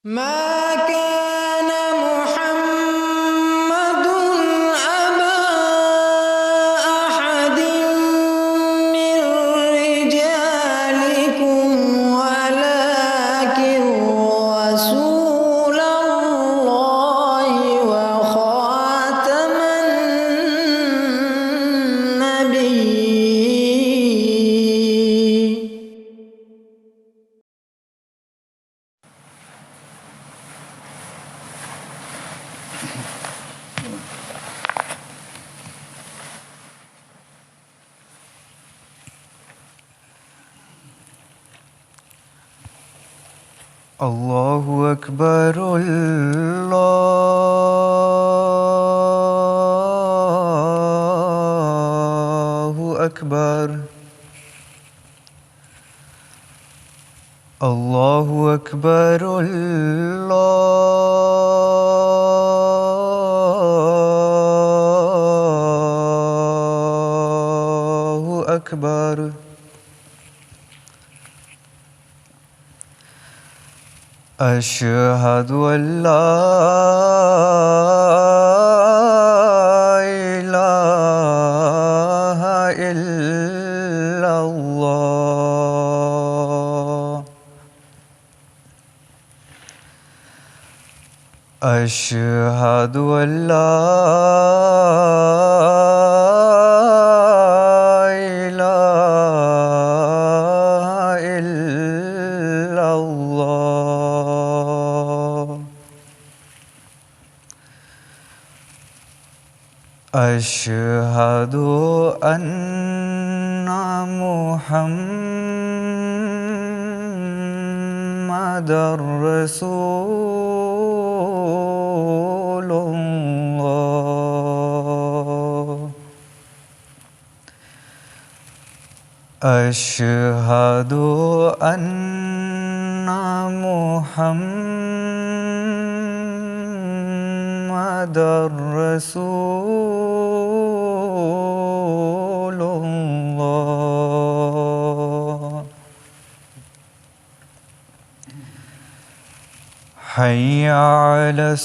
ما كان محمد أبا أحد من رجالكم ولكن رسول الله وخاتم النبيين. الله أكبر الله أكبر الله أكبر الله أكبر أشهد أن لا إله إلا الله أشهد أن لا إله إلا الله أشهد أن محمدا رسول الله أشهد أن محمدا رسول الله حي على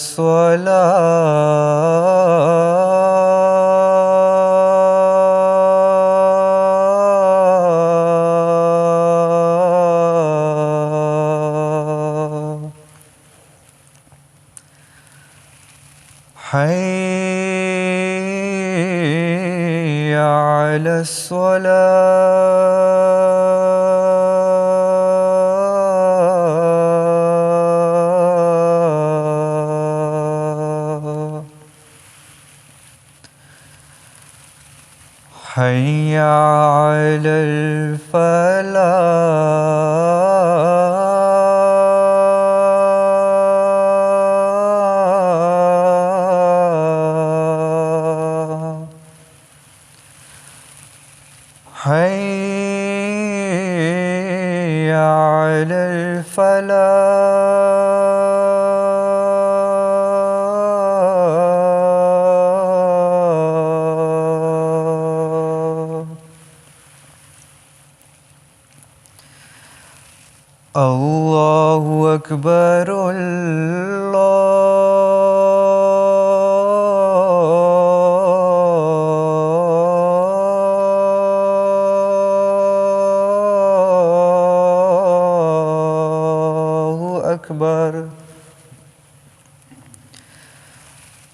الصلاة حي على الصلاة حي على الفلاح حي على الفلاح الله أكبر الله أكبر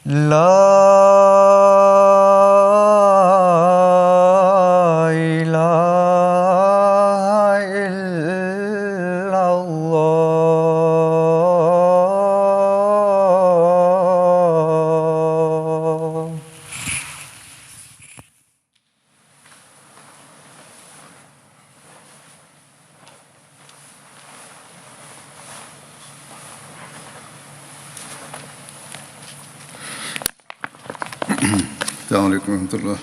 لا إله إلا الله. السلام عليكم ورحمة الله.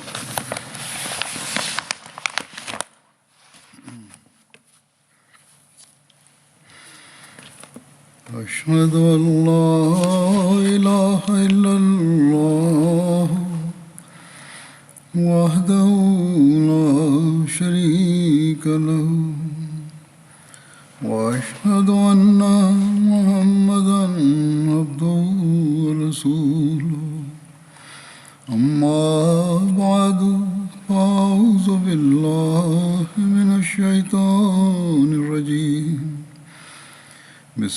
أشهد أن لا إله إلا الله وحده لا شريك له وأشهد أن محمدا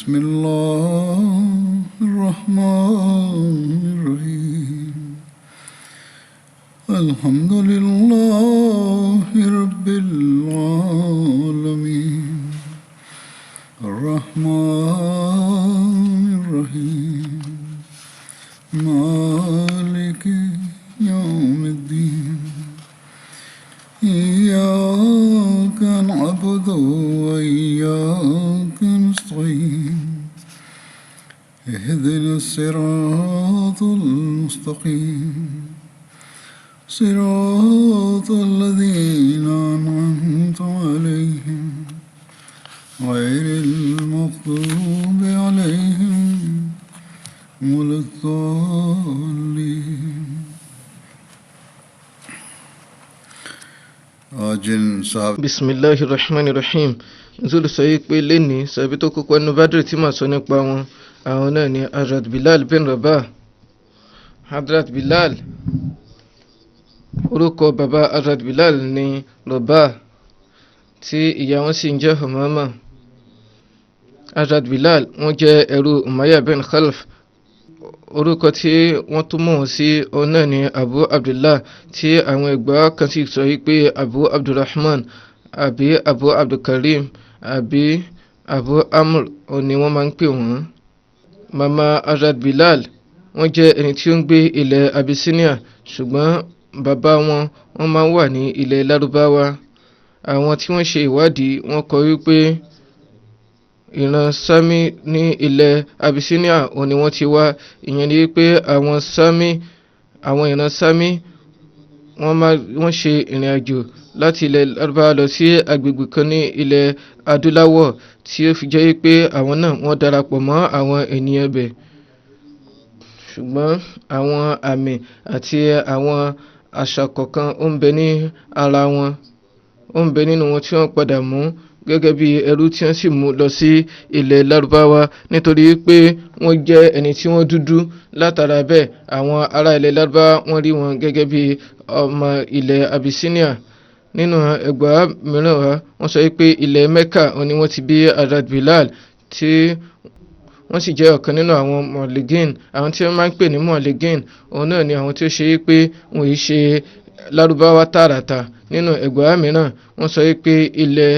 بسم الله الرحمن الرحيم. الحمد لله رب العالمين. الرحمن الرحيم. مالك يوم الدين. إياك نعبد وإياك نستعين. اهدنا الصراط المستقيم. صراط الذين أنعمت عليهم غير المغضوب عليهم ولا الضالين. Bisimilahi rahman rahim. Nzulu sọ yìí pé lẹ́ni sàbí tó kópa nínú Badri tí màá sọ nípa wọn, àwọn náà ni Hazrat Bilal bin Rabah. Hazrat Bilal, orúkọ bàbá Hazrat Bilal ni Rabah, tí ìyá wọn sì ń jẹ́ Humama. Hazrat Bilal wọ́n jẹ́ ẹrú Umayya bin Khalaf. Orúkọ tí wọ́n tún mọ̀ wọ́n sí òun náà ni Abu Abdullah, tí àwọn ẹgbàá kan sì sọ yìí pé Abu Abdulrahman àbí Abu Abdulkarim àbí Abu Amr òun ni wọ́n máa ń pè wọ́n. Mama Hazrat Bilal wọ́n jẹ́ ẹni tí ó ń gbé ilẹ̀ Abyssinia, ṣùgbọ́n bàbá wọn wọ́n máa ń wà ní ilẹ̀ Lárúbáwá. Àwọn tí wọ́n ṣe ìwádìí wọ́n kọ wípé ìran Sami ní ilẹ̀ Abyssinia òun ni wọ́n ti wá. Ìyẹn ni wípé àwọn Sami, àwọn ìran Sami wọ́n ṣe ìrìn àjò láti ilẹ̀ Lárúbáwá lọ sí agbègbè kan ní ilẹ̀ Adúláwọ̀, tí ó fi jẹ́ wípé àwọn náà wọ́n darapọ̀ mọ́ àwọn ènìyàn ibẹ̀. Ṣùgbọ́n àwọn àmì àti àwọn àṣà kọ̀ọ̀kan ó ń bẹ ní ara wọn, ó ń bẹ nínú wọn tí wọ́n padà mú gẹ́gẹ́ bí ẹrú tí wọ́n sì mú lọ sí ilẹ̀ Lárúbáwá, nítorí pé wọ́n jẹ́ ẹni tí wọ́n dúdú. Látara bẹ́ẹ̀, àwọn ará ilẹ̀ Lárúbáwá wọ́n rí wọn gẹ́gẹ́ bí ọmọ ilẹ̀ Abyssinia. Nínú ẹgbàá mìíràn wá, wọ́n sọ pé ilẹ̀ Mecca òun ni wọ́n ti bí Hazrat Bilal, tí wọ́n sì jẹ́ ọ̀kan nínú àwọn mọ̀lẹ́gìn. Àwọn tí wọ́n máa ń pè ní mọ̀lẹ́gìn òun náà ni àwọn tí ó ṣe é pé wọ́n yìí ṣe Lárúbáwá tààràtà. Nínú ẹgbàá mìíràn, wọ́n sọ pé ilẹ̀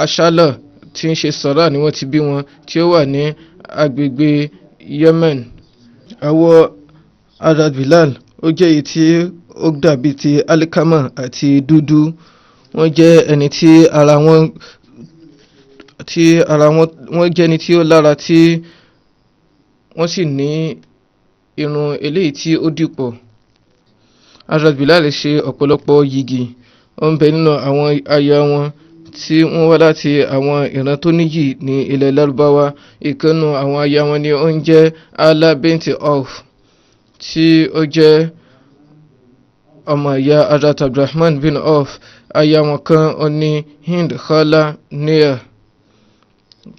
Ashala tí ń ṣe Sahara ni wọ́n ti bí wọn, tí ó wà ní agbègbè Yemen. Àwọ̀ Hazrat Bilal ó jẹ́ èyí tí ó dàbí ti alikama àti dúdú. Wọ́n jẹ́ ẹni tí ara wọn wọ́n jẹ́ ẹni tí ó lára, tí wọ́n sì ní irun eléyìí tí ó dìpọ̀. Hazrat Bilal ṣe ọ̀pọ̀lọpọ̀ yìgì. Ó ń bẹ nínú àwọn aya wọn tí wọ́n wá láti àwọn ìran tó níyì ní ilẹ̀ Lárúbáwá. Ìkan nínú àwọn aya wọn ni ó ń jẹ́ Ala binti Auf, tí ó jẹ́ ọmọ ìyá Hazrat Abdulrahman bin Auf. Aya wọn kan ó ní Hind Khala Nia,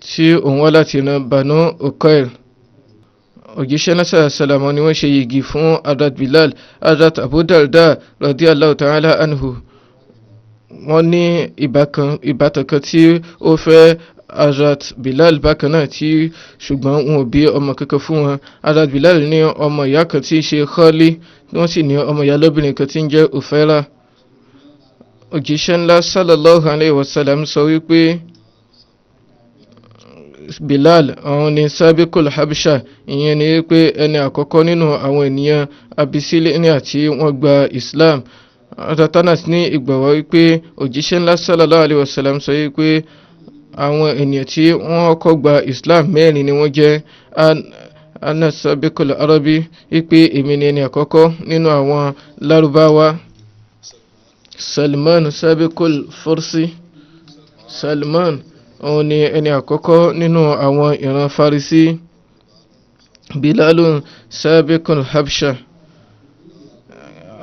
tí òun wá láti ìran Banu Uqail. Òjíṣẹ́ náà sàlámù ni wọ́n ṣe yìgì fún Hazrat Bilal. Hazrat Abu Darda radiyallahu ta'ala anhu, wọ́n ní ìbátan kan tí ó fẹ́ Hazrat Bilal bákan náà, tí ṣùgbọ́n wọn ò bí ọmọ kankan fún wọn. Hazrat Bilal ní ọmọ ìyá kan tí í ṣe Khali, wọ́n sì ní ọmọ ìyá lóbìnrin kan tí ń jẹ́ Ufaira. Òjíṣẹ́ ńlá sallallahu alayhi wa sallam sọ wípé Bilal òun ni Sabiqul Habsha, ìyẹn ni wípé ẹni àkọ́kọ́ nínú àwọn ènìyàn Abyssinia tí wọ́n gba Islam. Hazrat Anas ní ìgbà wá wípé òjíṣẹ́ ńlá sallallahu alayhi wa sallam sọ wípé àwọn ènìyàn tí wọ́n kọ́ gba Islam mẹ́rin ni wọ́n jẹ́. Anas Sabiqul Arabi, wípé èmi ni ẹni àkọ́kọ́ nínú àwọn Lárúbáwá. Salman Sabiqul Farsi, Salman òun ni ẹni àkọ́kọ́ nínú àwọn ìran Farisi. Bilalun Sabiqul Habsha,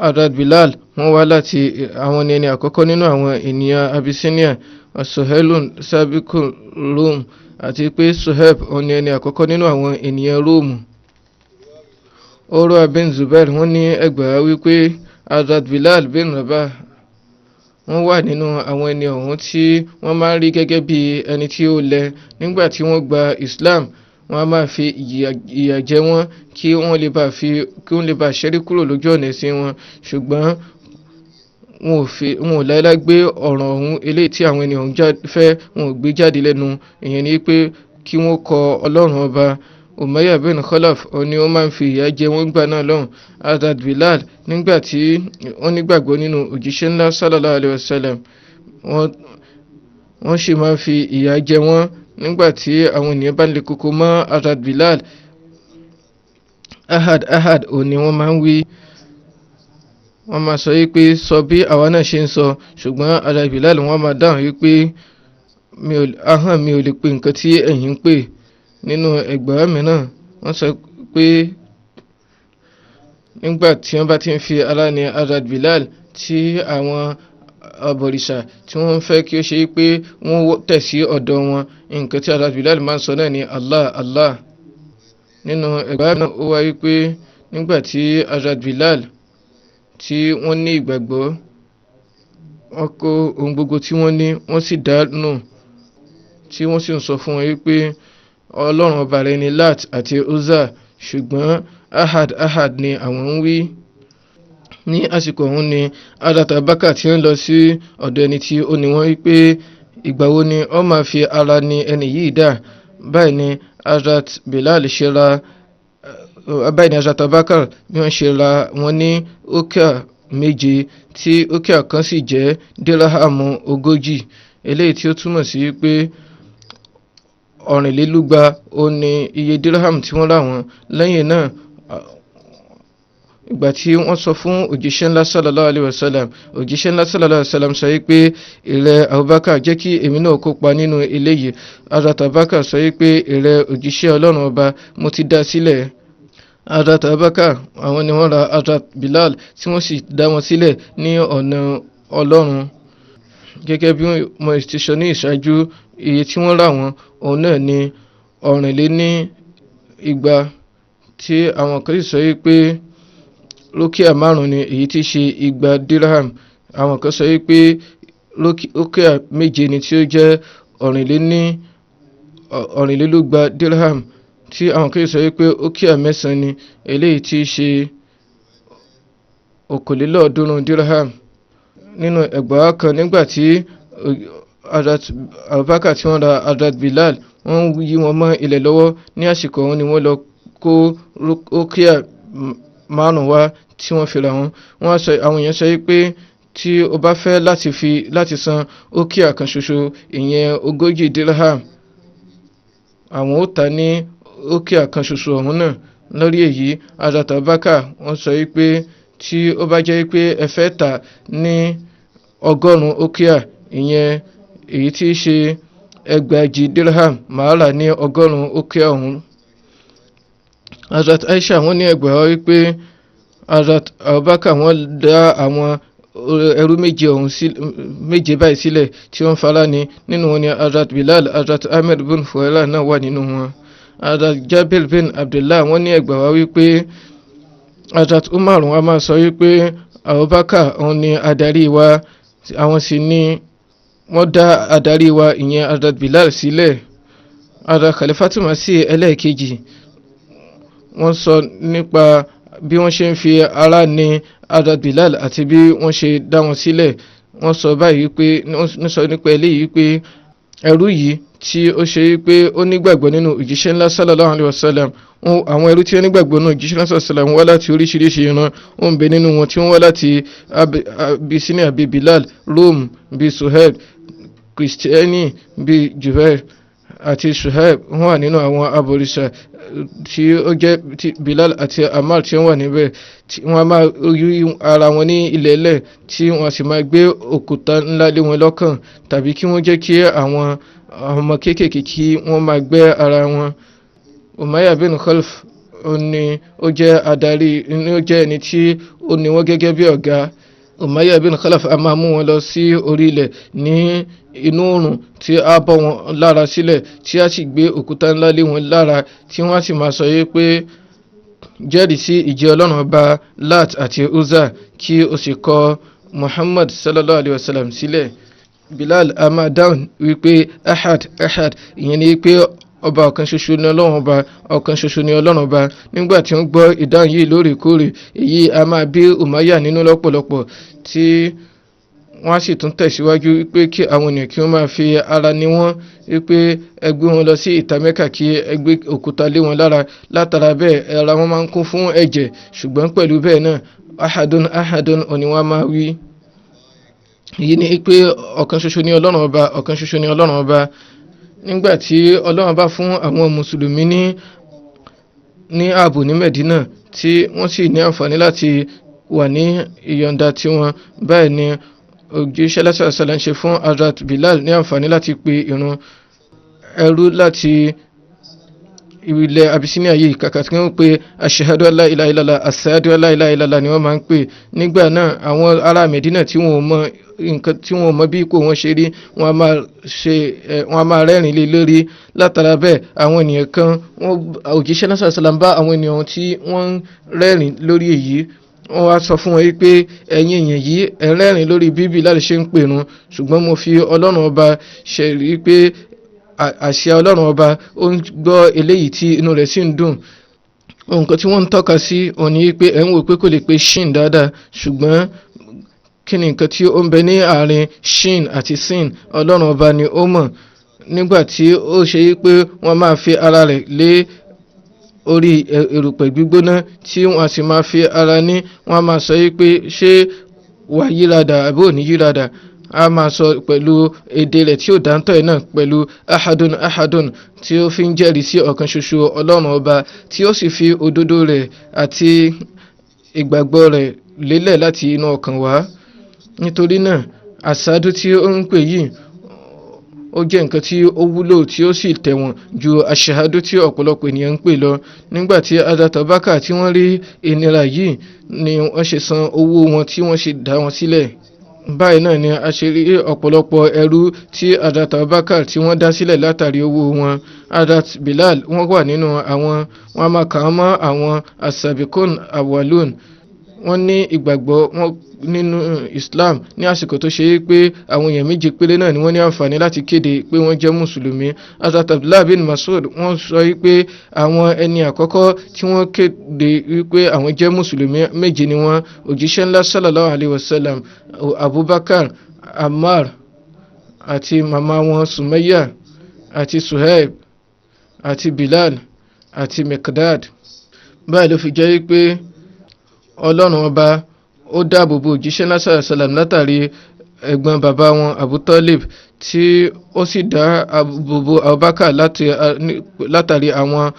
Hazrat Bilal wọ́n wá láti àwọn ni ẹni àkọ́kọ́ nínú àwọn ènìyàn Abyssinia. Suhailun Sabiqul Rum, àti pé Suhaib òun ni ẹni àkọ́kọ́ nínú àwọn ènìyàn Róòmù. Urwa bin Zubair wọ́n ní ẹgbàá wípé Hazrat Bilal bin Rabah Wọ́n wà nínú àwọn ẹni ọ̀hún tí wọ́n máa ń rí gẹ́gẹ́ bí ẹni tí ó lẹ. Nígbà tí wọ́n gba Islam, wọ́n á máa fi ìyà jẹ wọ́n kí wọ́n lè bá fi kí wọ́n lè bá ṣẹ́rí kúrò lójú ọ̀nà ẹ̀sìn wọn. Ṣùgbọ́n wọn ò láéláé gbé ọ̀ràn ọ̀hún eléyìí tí àwọn ẹni ọ̀hún fẹ́, wọn ò gbé jáde lẹ́nu. Ìyẹn ni pé kí wọ́n kọ Ọlọ́run Ọba. Umayya bin Khalaf, òun ni ó máa ń fi ìyà jẹ wọ́n gbà náà lọ́hùn. Hazrat Bilal, nígbà tí wọ́n nígbàgbọ́ nínú òjíṣẹ́ ńlá sallallahu alayhi wa sallam, wọ́n sì máa ń fi ìyà jẹ wọ́n. Nígbà tí àwọn ènìyàn bá ń le koko mọ́ Hazrat Bilal, "Ahad, Ahad," òun ni wọ́n máa ń wí. Wọ́n máa sọ wípé, "Sọ bí àwa náà ṣe ń sọ." Ṣùgbọ́n Hazrat Bilal, wọ́n máa dáhùn wípé, "Ahọ́n mi ò lè pe nǹkan tí ẹ̀yin ń pè." Nínú ẹgbàá mìíràn, wọ́n sọ pé nígbà tí wọ́n bá ti ń fi ara ní Hazrat Bilal, tí àwọn abọ̀rìṣà tí wọ́n ń fẹ́ kí ó ṣe pé wọ́n tẹ̀ sí ọ̀dọ̀ wọn, nǹkan tí Hazrat Bilal máa ń sọ náà ni "Allah, Allah." Nínú ẹgbàá mìíràn, ó wáyé pé nígbà tí Hazrat Bilal tí wọ́n ní ìgbàgbọ́, wọ́n kó ohun gbogbo tí wọ́n ní, wọ́n sì dánù, tí wọ́n sì ń sọ fún wọn wípé Ọlọ́run Ọba rẹ̀ ni Lat àti Uzza, ṣùgbọ́n "Ahad, Ahad" ni àwọn ń wí. Ní àsìkò ọ̀hún ni Hazrat Abubakar tí ń lọ sí ọ̀dọ̀ ẹni tí ó ní wọ́n wípé, "Ìgbà wo ni ó máa fi ara ní ẹni yìí dà?" Báyìí ni Hazrat Bilal ṣe ra, báyìí ni Hazrat Abubakar bí wọ́n ṣe ra wọ́n ní ókà 7, tí ókà kan sì jẹ́ dírámù 40, eléyìí tí ó túmọ̀ sí pé 220 ó ní iye dírámù tí wọ́n rà wọ́n. Lẹ́yìn náà, ìgbà tí wọ́n sọ fún òjíṣẹ́ ńlá sallallahu alayhi wa sallam, òjíṣẹ́ ńlá sallallahu alayhi wa sallam sọ wípé, "Ìrẹ Abubakar, jẹ́ kí èmi náà kópa nínú eléyìí." Hazrat Abubakar sọ wípé, "Ìrẹ òjíṣẹ́ Ọlọ́run Ọba, mo ti dá sílẹ̀." Hazrat Abubakar, àwọn ni wọ́n ra Hazrat Bilal tí wọ́n sì dá wọn sílẹ̀ ní ọ̀nà Ọlọ́run. Gẹ́gẹ́ bí mo ti sọ ní ìṣáájú, iye tí wọ́n rà wọ́n, òun náà ní 220, tí àwọn kan sì sọ wípé rókíà 5 ni, èyí tí í ṣe 200 dirham. Àwọn kan sọ wípé rókíà 7 ni, tí ó jẹ́ 220 dirham, tí àwọn kan sì sọ wípé rókíà 9 ni, eléyìí tí í ṣe 320 dirham. Nínú ẹgbàá kan, nígbà tí Hazrat Abubakar tí wọ́n ra Hazrat Bilal, wọ́n yí wọn mọ́ ilẹ̀ lọ́wọ́. Ní àsìkò ọ̀hún ni wọ́n lọ kó rókíà 5 wá tí wọ́n fi ra wọn. Wọ́n sọ, àwọn èèyàn sọ wípé tí o bá fẹ́ láti san ókíà kan ṣoṣo, ìyẹn 40 dirham, àwọn ó tà ní ókíà kan ṣoṣo ọ̀hún náà. Lórí èyí, Hazrat Abubakar wọ́n sọ wípé tí ó bá jẹ́ wípé ẹ fẹ́ tà ní 100 ókíà, ìyẹn èyí tí í ṣe 4000 dirham, màá rà ní 100 ókíà ọ̀hún. Hazrat Aisha wọ́n ní ẹgbàá wípé Hazrat Abubakar wọ́n dá àwọn ẹrú méje ọ̀hún méje báyìí sílẹ̀ tí wọ́n fara ní. Nínú wọn ni Hazrat Bilal, Hazrat Ahmed bin Fuhaila náà wà nínú wọn. Hazrat Jabir bin Abdullah wọ́n ní ẹgbàá wípé Hazrat Umar wọn a máa sọ wípé Abubakar òun ni adarí wa, àwọn sì ni wọ́n dá adarí wa, ìyẹn Hazrat Bilal, sílẹ̀. Hazrat Khalifatul Masih ẹlẹ́ẹ̀kejì, wọ́n sọ nípa bí wọ́n ṣe ń fi ara ní Hazrat Bilal àti bí wọ́n ṣe dá wọn sílẹ̀. Wọ́n sọ báyìí wípé, wọ́n sọ nípa eléyìí wípé ẹrú yìí tí ó ṣe wípé ó nígbàgbọ́ nínú òjíṣẹ́ ńlá sallallahu alayhi wa sallam, àwọn ẹrú tí ó nígbàgbọ́ nínú òjíṣẹ́ ńlá sallallahu alayhi wa sallam wá láti oríṣiríṣi ìran. Ó ń bẹ nínú wọn tí wọ́n wá láti Abyssinia bíi Bilal, Rome bíi Suhaib, Kristiani bíi Jubair àti Suhaib. Wọ́n wà nínú àwọn abọ̀rìṣà tí ó jẹ́ ti Bilal àti Ammar tí wọ́n wà níbẹ̀, tí wọ́n máa yí ara wọn ní ilẹ̀ẹ́lẹ̀, tí wọ́n sì máa gbé òkúta ńlá lé wọn lọ́kàn, tàbí kí wọ́n jẹ́ kí àwọn ọmọ kéékèèké kí wọ́n máa gbẹ́ ara wọn. Umayya bin Khalaf ó ní ó jẹ́ adarí, ní ó jẹ́ ẹni tí ó ní wọ́n gẹ́gẹ́ bí ọ̀gá. Umayya bin Khalaf a máa mú wọn lọ sí orí ilẹ̀ ní inú oòrùn, tí a bọ́ wọn lára sílẹ̀, tí a sì gbé òkúta ńlá lé wọn lára, tí wọ́n sì máa sọ yé pé, "Jẹ́rìí sí ìjẹ́ Ọlọ́run Ọba Lat àti Uzza, kí o sì kọ Muhammad sallallahu alayhi wa sallam sílẹ̀. Bilal a máa dáhùn wípé ahad ahad, ìyẹn ni pé ọba ọ̀kan ṣoṣo ni Ọlọ́run ọba, ọ̀kan ṣoṣo ni Ọlọ́run ọba. Nígbà tí wọ́n gbọ́ ìdáhùn yìí lóòrèkóòrè, èyí a máa bí Umayya nínú lọ́pọ̀lọpọ̀, tí wọ́n á sì tún tẹ̀síwájú wípé kí àwọn ènìyàn kí wọ́n máa fi ara ní wọ́n, wípé ẹ gbé wọn lọ sí ìta Mẹ́kà kí ẹ gbé òkúta lé wọn lára. Látara bẹ́ẹ̀, ara wọn máa ń kún fún ẹ̀jẹ̀, ṣùgbọ́n pẹ̀lú bẹ́ẹ̀ náà, ahadun ahadun òní wọn máa wí. Èyí ni pé ọ̀kan ṣoṣo ni Ọlọ́run ọba, ọ̀kan ṣoṣo ni Ọlọ́run ọba. Nígbà tí Ọlọ́run bá fún àwọn mùsùlùmí ní ààbò ní Mẹ̀dínà, tí wọ́n sì ní àǹfààní láti wà ní ìyọ̀ǹda tiwọn, báyìí ni òjíṣẹ́ lásàsàlà ń ṣe fún Hazrat Bilal ní àǹfààní láti pe ìrun. Ẹrú láti ilẹ̀ Abyssinia yìí, kàkà tí wọ́n pe ashhadu alla ilaha illallah, ashhadu alla ilaha illallah ni wọ́n máa ń pè. Nígbà náà, àwọn ará Mẹ̀dínà tí wọ́n ò mọ nǹkan, tí wọ́n ò mọ bí ipò wọn ṣe rí, wọ́n á máa ṣe ẹ wọ́n á máa rẹ́rìn lé lórí. Látara bẹ́ẹ̀, àwọn ènìyàn kan, wọ́n òjíṣẹ́ náà sàlám bá àwọn ènìyàn tí wọ́n ń rẹ́rìn lórí èyí, wọ́n wá sọ fún wọn wípé ẹ̀yin èèyàn yìí, ẹ̀ ń rẹ́rìn lórí bí Bilal ṣe ń pèrun, ṣùgbọ́n mo fi Ọlọ́run ọba ṣe rí pé àṣẹ Ọlọ́run ọba ó ń gbọ́ eléyìí tí inú rẹ̀ sì ń dùn. Nǹkan tí wọ́n ń tọ́ka sí òun ni pé ẹ̀ ń wò pé kò lè pe shin dáadáa, ṣùgbọ́n kí ni nǹkan tí ó ń bẹ ní àárín shin àti sin? Ọlọ́run ọba ni ó mọ̀. Nígbà tí ó ṣe yí pé wọ́n máa fi ara rẹ̀ lé orí erùpẹ̀ gbígbóná, tí wọ́n sì máa fi ara ní, wọ́n á máa sọ yí pé ṣé wà yíradà àbí ò ní yíradà? A máa sọ pẹ̀lú èdè rẹ̀ tí ó dáńtọ́ ẹ̀ náà, pẹ̀lú ahadun ahadun, tí ó fi ń jẹ́rìí sí ọ̀kan ṣoṣo Ọlọ́run ọba, tí ó sì fi òdodo rẹ̀ àti ìgbàgbọ́ rẹ̀ lélẹ̀ láti inú ọkàn wá. Nítorí náà, àsádù tí ó ń pè yìí, ó jẹ́ nǹkan tí ó wúlò tí ó sì tẹ̀wọ̀n ju àṣàdù tí ọ̀pọ̀lọpọ̀ ènìyàn ń pè lọ. Nígbà tí Hazrat Abubakar tí wọ́n rí ìnira yìí ni wọ́n ṣe san owó wọn tí wọ́n sì dá wọn sílẹ̀. Báyìí náà ni a ṣe rí ọ̀pọ̀lọpọ̀ ẹrú tí Hazrat Abubakar tí wọ́n dá sílẹ̀ látàrí owó wọn. Hazrat Bilal, wọ́n wà nínú àwọn, wọ́n á máa kà wọ́n mọ́ àwọn asabikun awalun. Wọ́n ní ìgbàgbọ́ wọn nínú Islam ní àsìkò tó ṣe é pé àwọn èèyàn méje péré náà ni wọ́n ní àǹfààní láti kéde pé wọ́n jẹ́ mùsùlùmí. Hazrat Abdullah bin Mas'ud, wọ́n sọ wípé àwọn ẹni àkọ́kọ́ tí wọ́n kéde wípé àwọn jẹ́ mùsùlùmí, méje ni wọ́n: òjíṣẹ́ ńlá sallallahu alayhi wa sallam, Abubakar, Ammar àti màmá wọn Sumayya, àti Suhaib, àti Bilal, àti Miqdad. Báyìí ló fi jẹ́ wípé Ọlọ́run ọba ó dáàbò bo òjíṣẹ́ ńlá sàlám látàrí ẹ̀gbọ́n bàbá wọn Abu Talib, tí ó sì dá ààbò bo Abubakar látàrí àwọn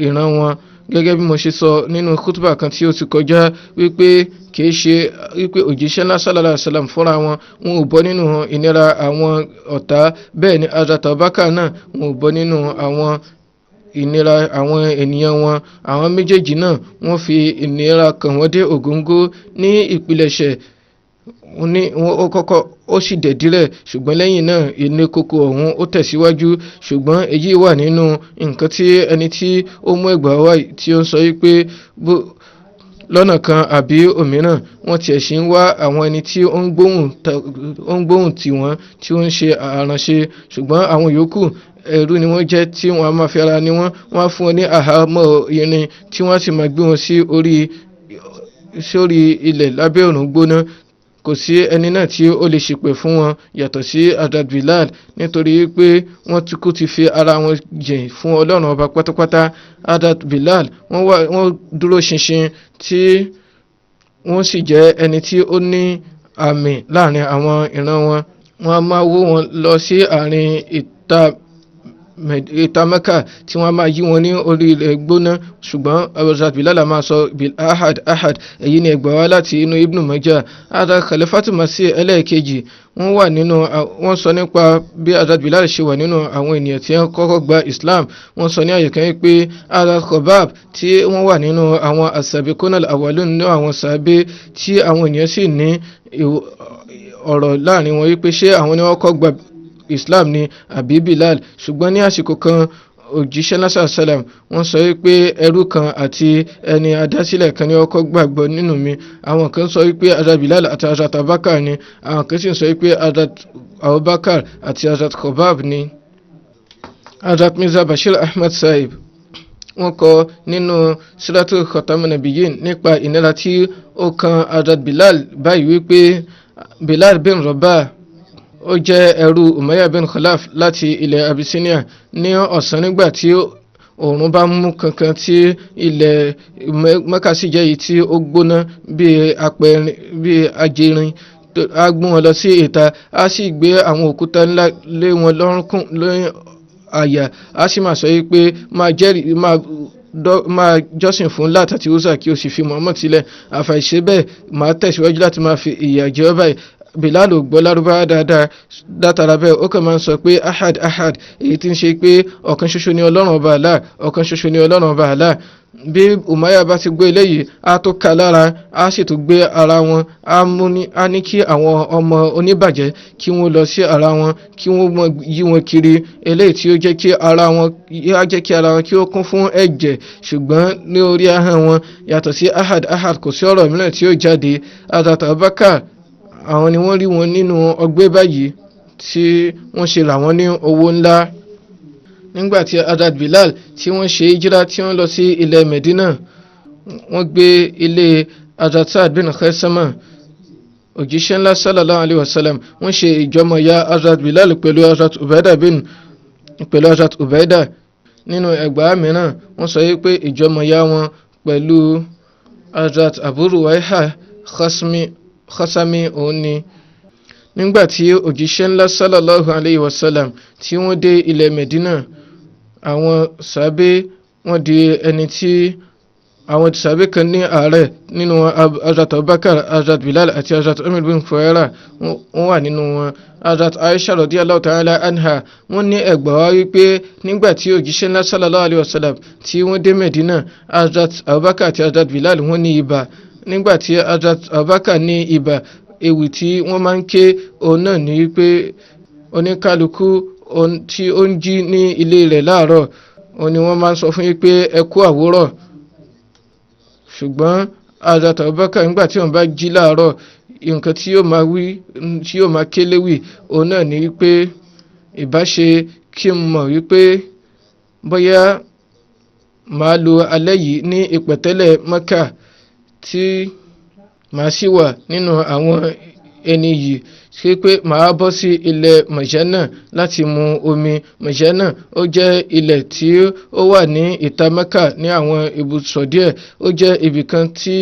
ìran wọn, gẹ́gẹ́ bí mo ṣe sọ nínú kútùbà kan tí ó ti kọjá wípé kìí ṣe wípé òjíṣẹ́ ńlá sallallahu alaihi wasallam fúnra wọn, wọn ò bọ́ nínú ìnira àwọn ọ̀tá, bẹ́ẹ̀ ni Hazrat Abubakar náà, wọn ò bọ́ nínú àwọn ìnira àwọn ènìyàn wọn. Àwọn méjèèjì náà, wọ́n fi ìnira kàn wọ́n dé ògóńgó ní ìpilẹ̀ṣẹ̀ ní ó kọ́kọ́ ó sì dẹ̀dílẹ̀, ṣùgbọ́n lẹ́yìn náà ilé koko ọ̀hún ó tẹ̀síwájú. Ṣùgbọ́n èyí wà nínú nǹkan tí ẹni tí ó mú ẹgbàá wá tí ó ń sọ wípé lọ́nà kan àbí òmíràn, wọ́n tiẹ̀ sì ń wá àwọn ẹni tí ó ń gbóhùn tì wọ́n, tí ó ń ṣe àránṣe, ṣùgbọ́n àwọn yòókù, ẹrú ni wọ́n jẹ́ tí wọ́n á máa fi ara ní wọ́n, wọ́n á fún wọn ní àhámọ́ irin tí wọ́n á sì máa gbé wọn sí orí sórí ilẹ̀ lábẹ́ òrùn gbóná. Kò sí ẹni náà tí ó lè ṣìpẹ̀ fún wọn yàtọ̀ sí Hazrat Bilal, nítorí pé wọ́n ti kú ti fi ara wọn jìn fún Ọlọ́run ọba pátápátá. Hazrat Bilal, wọ́n dúró ṣinṣin, tí wọ́n sì jẹ́ ẹni tí ó ní àmì láàrin àwọn ìran wọn. Wọ́n á máa wó wọn lọ sí àárín ìta Mẹ́kà, tí wọ́n á máa yí wọn ní orí ilẹ̀ gbóná, ṣùgbọ́n Hazrat Bilal á máa sọ bil ahad ahad. Èyí ni ẹgbàá wá láti inú Ibn Majah. Hazrat Khalifatu Masih ẹlẹ́ẹ̀kejì, wọ́n wà nínú, wọ́n sọ nípa bí Hazrat Bilal ṣe wà nínú àwọn ènìyàn tí wọ́n kọ́kọ́ gba Islam. Wọ́n sọ ní àyè kan pé Hazrat Khobab, tí wọ́n wà nínú àwọn as-sabiquna al-awwalun nínú àwọn sàábé, tí àwọn ènìyàn sì ní ọ̀rọ̀ láàrin wọn wípé ṣé àwọn ni wọ́n kọ́ gba Islam ni àbí Bilal. Ṣùgbọ́n ní àsìkò kan Òjíṣẹ́ lásà sálàm wọ́n sọ wípé ẹrú kan àti ẹni adásílẹ̀ kan ní ọkọ̀ gbàgbọ́ nínú mi. Àwọn kan sọ wípé Hazrat Bilal àti Hazrat Abubakar ni, àwọn kan sì sọ wípé Hazrat Abubakar àti Hazrat Khobab ni. Hazrat Mirza Bashir Ahmad Sahib wọ́n kọ nínú Siratul Khatamun Nabiyyin nípa ìnira tí ó kan Hazrat Bilal báyìí wípé Bilal bin Rabah ó jẹ́ ẹrú Umayya bin Khalaf láti ilẹ̀ Abyssinia. Ní ọ̀sán, nígbà tí oòrùn bá mú kankan tí ilẹ̀ Mẹ́kà sì jẹ́ èyí tí ó gbóná bíi ajẹrin, á gbé wọn lọ sí ìta, á sì gbé àwọn òkúta ńlá lé wọn lọ́rùn lé àyà, á sì máa sọ yìí pé máa jẹ́rìí, máa jọ́sìn fún Lat àti Uzza, kí o sì fi Muhammad sílẹ̀, àfàìṣe bẹ́ẹ̀ máa tẹ̀síwájú láti máa fi ìyà jẹ ọ́ báyìí. Bilal ò gbọ́ Lárúbáwá dáadáa, látara bẹ́ẹ̀ ó kàn máa ń sọ pé ahad ahad, èyí tí ń ṣe pé ọ̀kan ṣoṣo ni Ọlọ́run ọba Allah, ọ̀kan ṣoṣo ni Ọlọ́run ọba Allah. Bí Umayya bá ti gbé eléyìí, á tó ka lára, á sì tún gbé ara wọn, á mú ní, á ní kí àwọn ọmọ oníbàjẹ́ kí wọ́n lọ sí ara wọn, kí wọ́n mọ yí wọn kiri, eléyìí tí ó jẹ́ kí ara wọn, á jẹ́ kí ara wọn kí ó kún fún ẹ̀jẹ̀, ṣùgbọ́n ní orí ahọ́n wọn, yàtọ̀ sí ahad ahad, kò sí ọ̀rọ̀ mìíràn tí ó jáde. Hazrat Abubakar, àwọn ni wọ́n rí wọn nínú ọgbẹ́ báyìí tí wọ́n ṣe rà wọ́n ní owó ńlá. Nígbà tí Hazrat Bilal tí wọ́n ṣe hijira tí wọ́n lọ sí ilẹ̀ Medina, wọ́n gbé ilé Hazrat Saad bin Khaisama. Òjíṣẹ́ ńlá sallallahu alayhi wa sallam wọ́n ṣe ìjọmọ̀ ya Hazrat Bilal pẹ̀lú Hazrat Ubaida bin pẹ̀lú Hazrat Ubaida. Nínú ẹgbàá mìíràn, wọ́n sọ wípé ìjọmọ̀ ya wọn pẹ̀lú Hazrat Abu Ruwaiha Khasami òun ni. Nígbà tí òjíṣẹ́ ńlá sallallahu alayhi wa sallam tí wọ́n dé ilẹ̀ Medina, àwọn sàbẹ̀ wọ́n di ẹni tí àwọn sàbẹ̀ kan ní àárẹ̀ nínú wọn. Hazrat Abubakar, Hazrat Bilal àti Hazrat Umar bin Fuhaira wọ́n wà nínú wọn. Hazrat Aisha radiyallahu ta'ala anha wọ́n ní ẹgbà wá wípé nígbà tí òjíṣẹ́ ńlá sallallahu alayhi wa sallam tí wọ́n dé Medina, Hazrat Abubakar àti Hazrat Bilal wọ́n ní ibà. Nígbà tí Hazrat Abubakar ní ibà, ewì tí wọ́n máa ń ké òun náà ní wípé oníkálukú tí ó ń jí ní ilé rẹ̀ láàárọ̀, òun ni wọ́n máa ń sọ fún yín pé ẹ kú àwòrọ̀. Ṣùgbọ́n Hazrat Abubakar, nígbà tí wọ́n bá jí láàárọ̀, nǹkan tí yóò máa wí, tí yóò máa ké léwì, òun náà ní wípé ìbáṣe kí n mọ̀ wípé bóyá màá lo alẹ́ yìí ní ìpẹ̀tẹ́lẹ̀ Mẹ́kà tí màá sì wà nínú àwọn ẹni yìí, ṣé pé màá bọ́ sí ilẹ̀ Mọ̀jánà láti mu omi. Mọ̀jánà ó jẹ́ ilẹ̀ tí ó wà ní ìta Mẹ́kà ní àwọn ibùsọ̀ díẹ̀. Ó jẹ́ ibìkan tí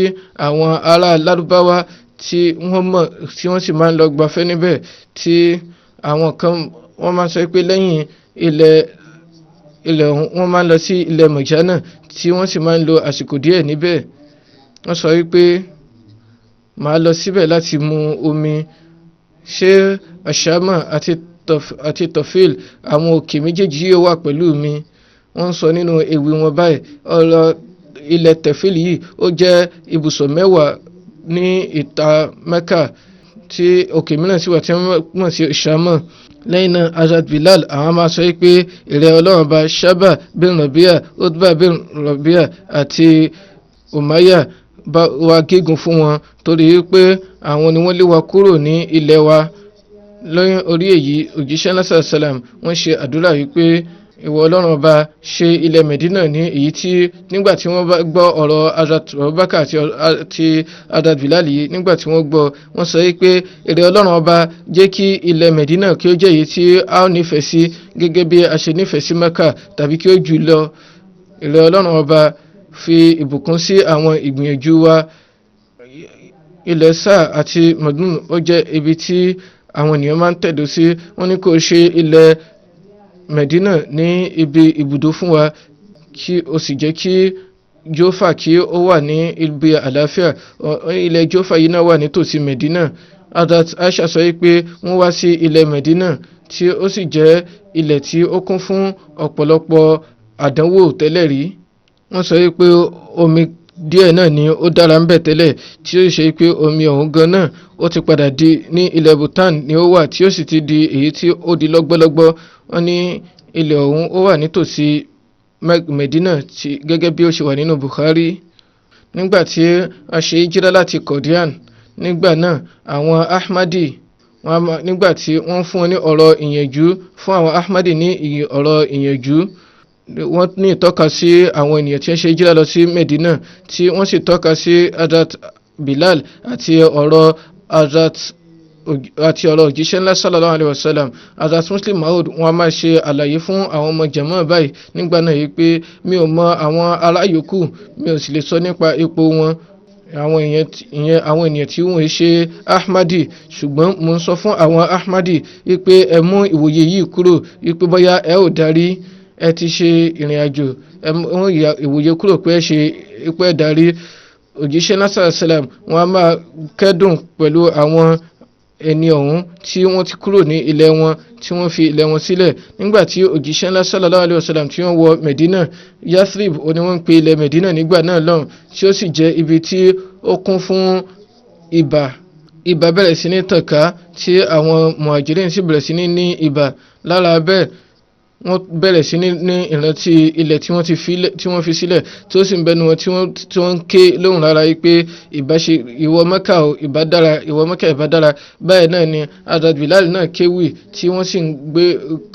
àwọn ará Lárúbáwá tí wọ́n mọ̀, tí wọ́n sì máa ń lọ gbafẹ́ níbẹ̀, tí àwọn kan wọ́n máa ń sọ pé lẹ́yìn ilẹ̀ ọ̀hún, wọ́n máa ń lọ sí ilẹ̀ Mọ̀jánà tí wọ́n sì máa ń lo àsìkò díẹ̀ níbẹ̀. Wọ́n sọ wípé màá lọ síbẹ̀ láti mu omi. Ṣé Ashama àti Tofil, àwọn òkè méjèèjì yóò wà pẹ̀lú mi? Wọ́n ń sọ nínú ewì wọn báyìí. Ọ̀rọ̀ ilẹ̀ Tefil yìí, ó jẹ́ ibùsọ̀ 10 ní ìta Mẹ́kà, tí òkè mìíràn sì wà tí wọ́n mọ̀ sí Shama. Lẹ́yìn náà, Hazrat Bilal àwọn máa sọ pé ìrẹ́ Ọlọ́run bá Shaba bin Rabia, Utba bin Rabia àti Umayya bá wa gégùn fún wọn, torí pé àwọn ni wọ́n lé wa kúrò ní ilẹ̀ wa. Lẹ́yìn orí èyí, òjíṣẹ́ náà sàlám wọ́n ṣe àdúrà wípé ìwọ Ọlọ́run ọba, ṣe ilẹ̀ Medina ní èyí tí nígbà tí wọ́n bá gbọ́ ọ̀rọ̀ Hazrat Abubakar àti Hazrat Bilal yìí, nígbà tí wọ́n gbọ́, wọ́n sọ pé èrè Ọlọ́run ọba, jẹ́ kí ilẹ̀ Medina kí ó jẹ́ èyí tí a ó nífẹ̀ẹ́ sí gẹ́gẹ́ bí a ṣe nífẹ̀ẹ́ sí Mecca tàbí kí ó jù lọ. Èrè Ọlọ́run ọba, fi ìbùkún sí àwọn ìgbìyànjú wa. Ilẹ̀ Sáà àti Mọ̀dún ó jẹ́ ibi tí àwọn ènìyàn máa ń tẹ̀dó sí. Wọ́n ní kó ṣe ilẹ̀ Medina ní ibi ibùdó fún wa, kí o sì jẹ́ kí Jófà kí ó wà ní ibi àlàáfíà. Ilẹ̀ Jófà yìí náà wà nítòsí Medina. Hazrat Aisha sọ pé wọ́n wá sí ilẹ̀ Medina, tí ó sì jẹ́ ilẹ̀ tí ó kún fún ọ̀pọ̀lọpọ̀ àdánwò tẹ́lẹ̀ rí. Wọ́n sọ pé omi díẹ̀ náà ni ó dára ń bẹ̀ tẹ́lẹ̀, tí ó ṣe pé omi ọ̀hún gan náà ó ti padà di ní ilẹ̀ Bhutan ni ó wà, tí ó sì ti di èyí tí ó di lọ́gbọ́lọ́gbọ́. Wọ́n ní ilẹ̀ ọ̀hún ó wà nítòsí Medina tí gẹ́gẹ́ bí ó ṣe wà nínú Bukhari. Nígbà tí a ṣe hijira láti Qadian nígbà náà, àwọn Ahmadi nígbà tí wọ́n fún wọn ní ọ̀rọ̀ ìyànjú, fún àwọn Ahmadi ní ọ̀rọ̀ ìyànjú, wọ́n ní ìtọ́ka sí àwọn ènìyàn tí wọ́n ṣe hijira lọ sí Medina, tí wọ́n sì tọ́ka sí Hazrat Bilal àti ọ̀rọ̀ Hazrat àti ọ̀rọ̀ òjíṣẹ́ ńlá sallallahu alayhi wa sallam. Hazrat Muslim Maud wọn a máa ṣe àlàyé fún àwọn ọmọ jàmáà báyìí nígbà náà yìí pé mi ò mọ àwọn ará yòókù, mi ò sì lè sọ nípa ipò wọn, àwọn ìyẹn àwọn ènìyàn tí wọ́n ṣe Ahmadi, ṣùgbọ́n mo ń sọ fún àwọn Ahmadi wípé ẹ mú ìwòye yìí kúrò, wípé bóyá ẹ ò darí, ẹ ti ṣe ìrìn àjò, ẹ mú ìwòye kúrò pé ẹ ṣe pé ẹ darí. Òjíṣẹ́ náà sàlám wọn a máa kẹ́dùn pẹ̀lú àwọn ẹni ọ̀hún tí wọ́n ti kúrò ní ilẹ̀ wọn, tí wọ́n fi ilẹ̀ wọn sílẹ̀. Nígbà tí òjíṣẹ́ ńlá sallallahu alayhi wa sallam tí wọ́n wọ Medina, Yathrib ó ní wọ́n ń pe ilẹ̀ Medina nígbà náà lọ́hùn, tí ó sì jẹ́ ibi tí ó kún fún ibà. Ibà bẹ̀rẹ̀ sí ní tàn ká, tí àwọn muhajirin sì bẹ̀rẹ̀ sí ní ní ibà. Lára bẹ́ẹ̀, wọ́n bẹ̀rẹ̀ sí ní ní ìrántí ilẹ̀ tí wọ́n ti fi tí wọ́n fi sílẹ̀, tí ó sì ń bẹnu wọn tí wọ́n ń ké lóhùn rárá yìí pé ìbá ṣe ìwọ Mẹ́kà o, ìbá dára, ìwọ Mẹ́kà ìbá dára. Báyìí náà ni Hazrat Bilal náà kéwì, tí wọ́n sì ń gbé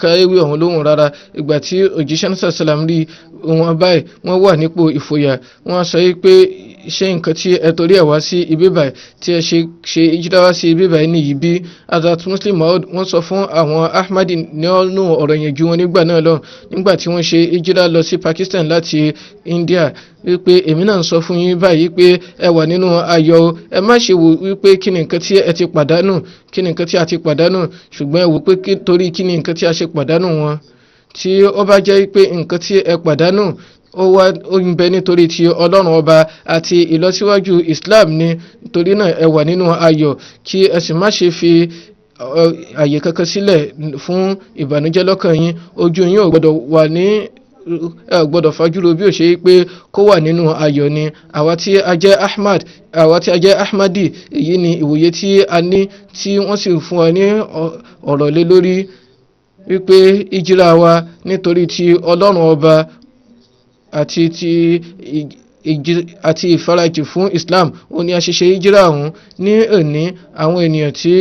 kéwì ọ̀hún lóhùn rárá. Ìgbà tí òjíṣẹ́ náà sàlám rí wọn báyìí, wọ́n wà nípò ìfòyà. Wọ́n sọ yìí pé ṣé nǹkan tí ẹ torí ẹ̀ wá sí ibi báyìí, tí ẹ ṣe ṣe ìjìdá wá sí ibi báyìí nìyí bí? Hazrat Muslim Maud wọ́n sọ fún àwọn Ahmadi nínú ọ̀rọ̀ ìyànjú wọn nígbà náà lọ, nígbà tí wọ́n ṣe ìjìdá lọ sí Pakistan láti India, wípé èmi náà ń sọ fún yín báyìí pé ẹ wà nínú ayọ̀ o. Ẹ má ṣe wò wípé kí ni nǹkan tí ẹ ti pàdánù, kí ni nǹkan tí a ti pàdánù, ṣùgbọ́n ẹ wò pé torí kí ni nǹkan tí a ṣe pàdánù wọn. Tí ó bá jẹ́ pé nǹkan tí ẹ pàdánù ó wá ó ń bẹ nítorí ti Ọlọ́run Ọba àti ìlọsíwájú Islam ni, torí náà ẹ wà nínú ayọ̀, kí ẹ sì má ṣe fi àyè kankan sílẹ̀ fún ìbànújẹ́ lọ́kàn yín. Ojú yín ò gbọ́dọ̀ wà ní, ẹ ò gbọ́dọ̀ fajúro bí ó ṣe pé kó wà nínú ayọ̀ ni. Àwa tí a jẹ́ Ahmad, àwa tí a jẹ́ Ahmadi, èyí ni ìwòye tí a ní, tí wọ́n sì fún wa ní ọ̀rọ̀ lé lórí wípé ìjìrà wa nítorí ti Ọlọ́run Ọba àti ti àti ìfarajì fún Islam ó ní a ṣe ṣe ìjìrà ọ̀hún. Ní òní, àwọn ènìyàn tí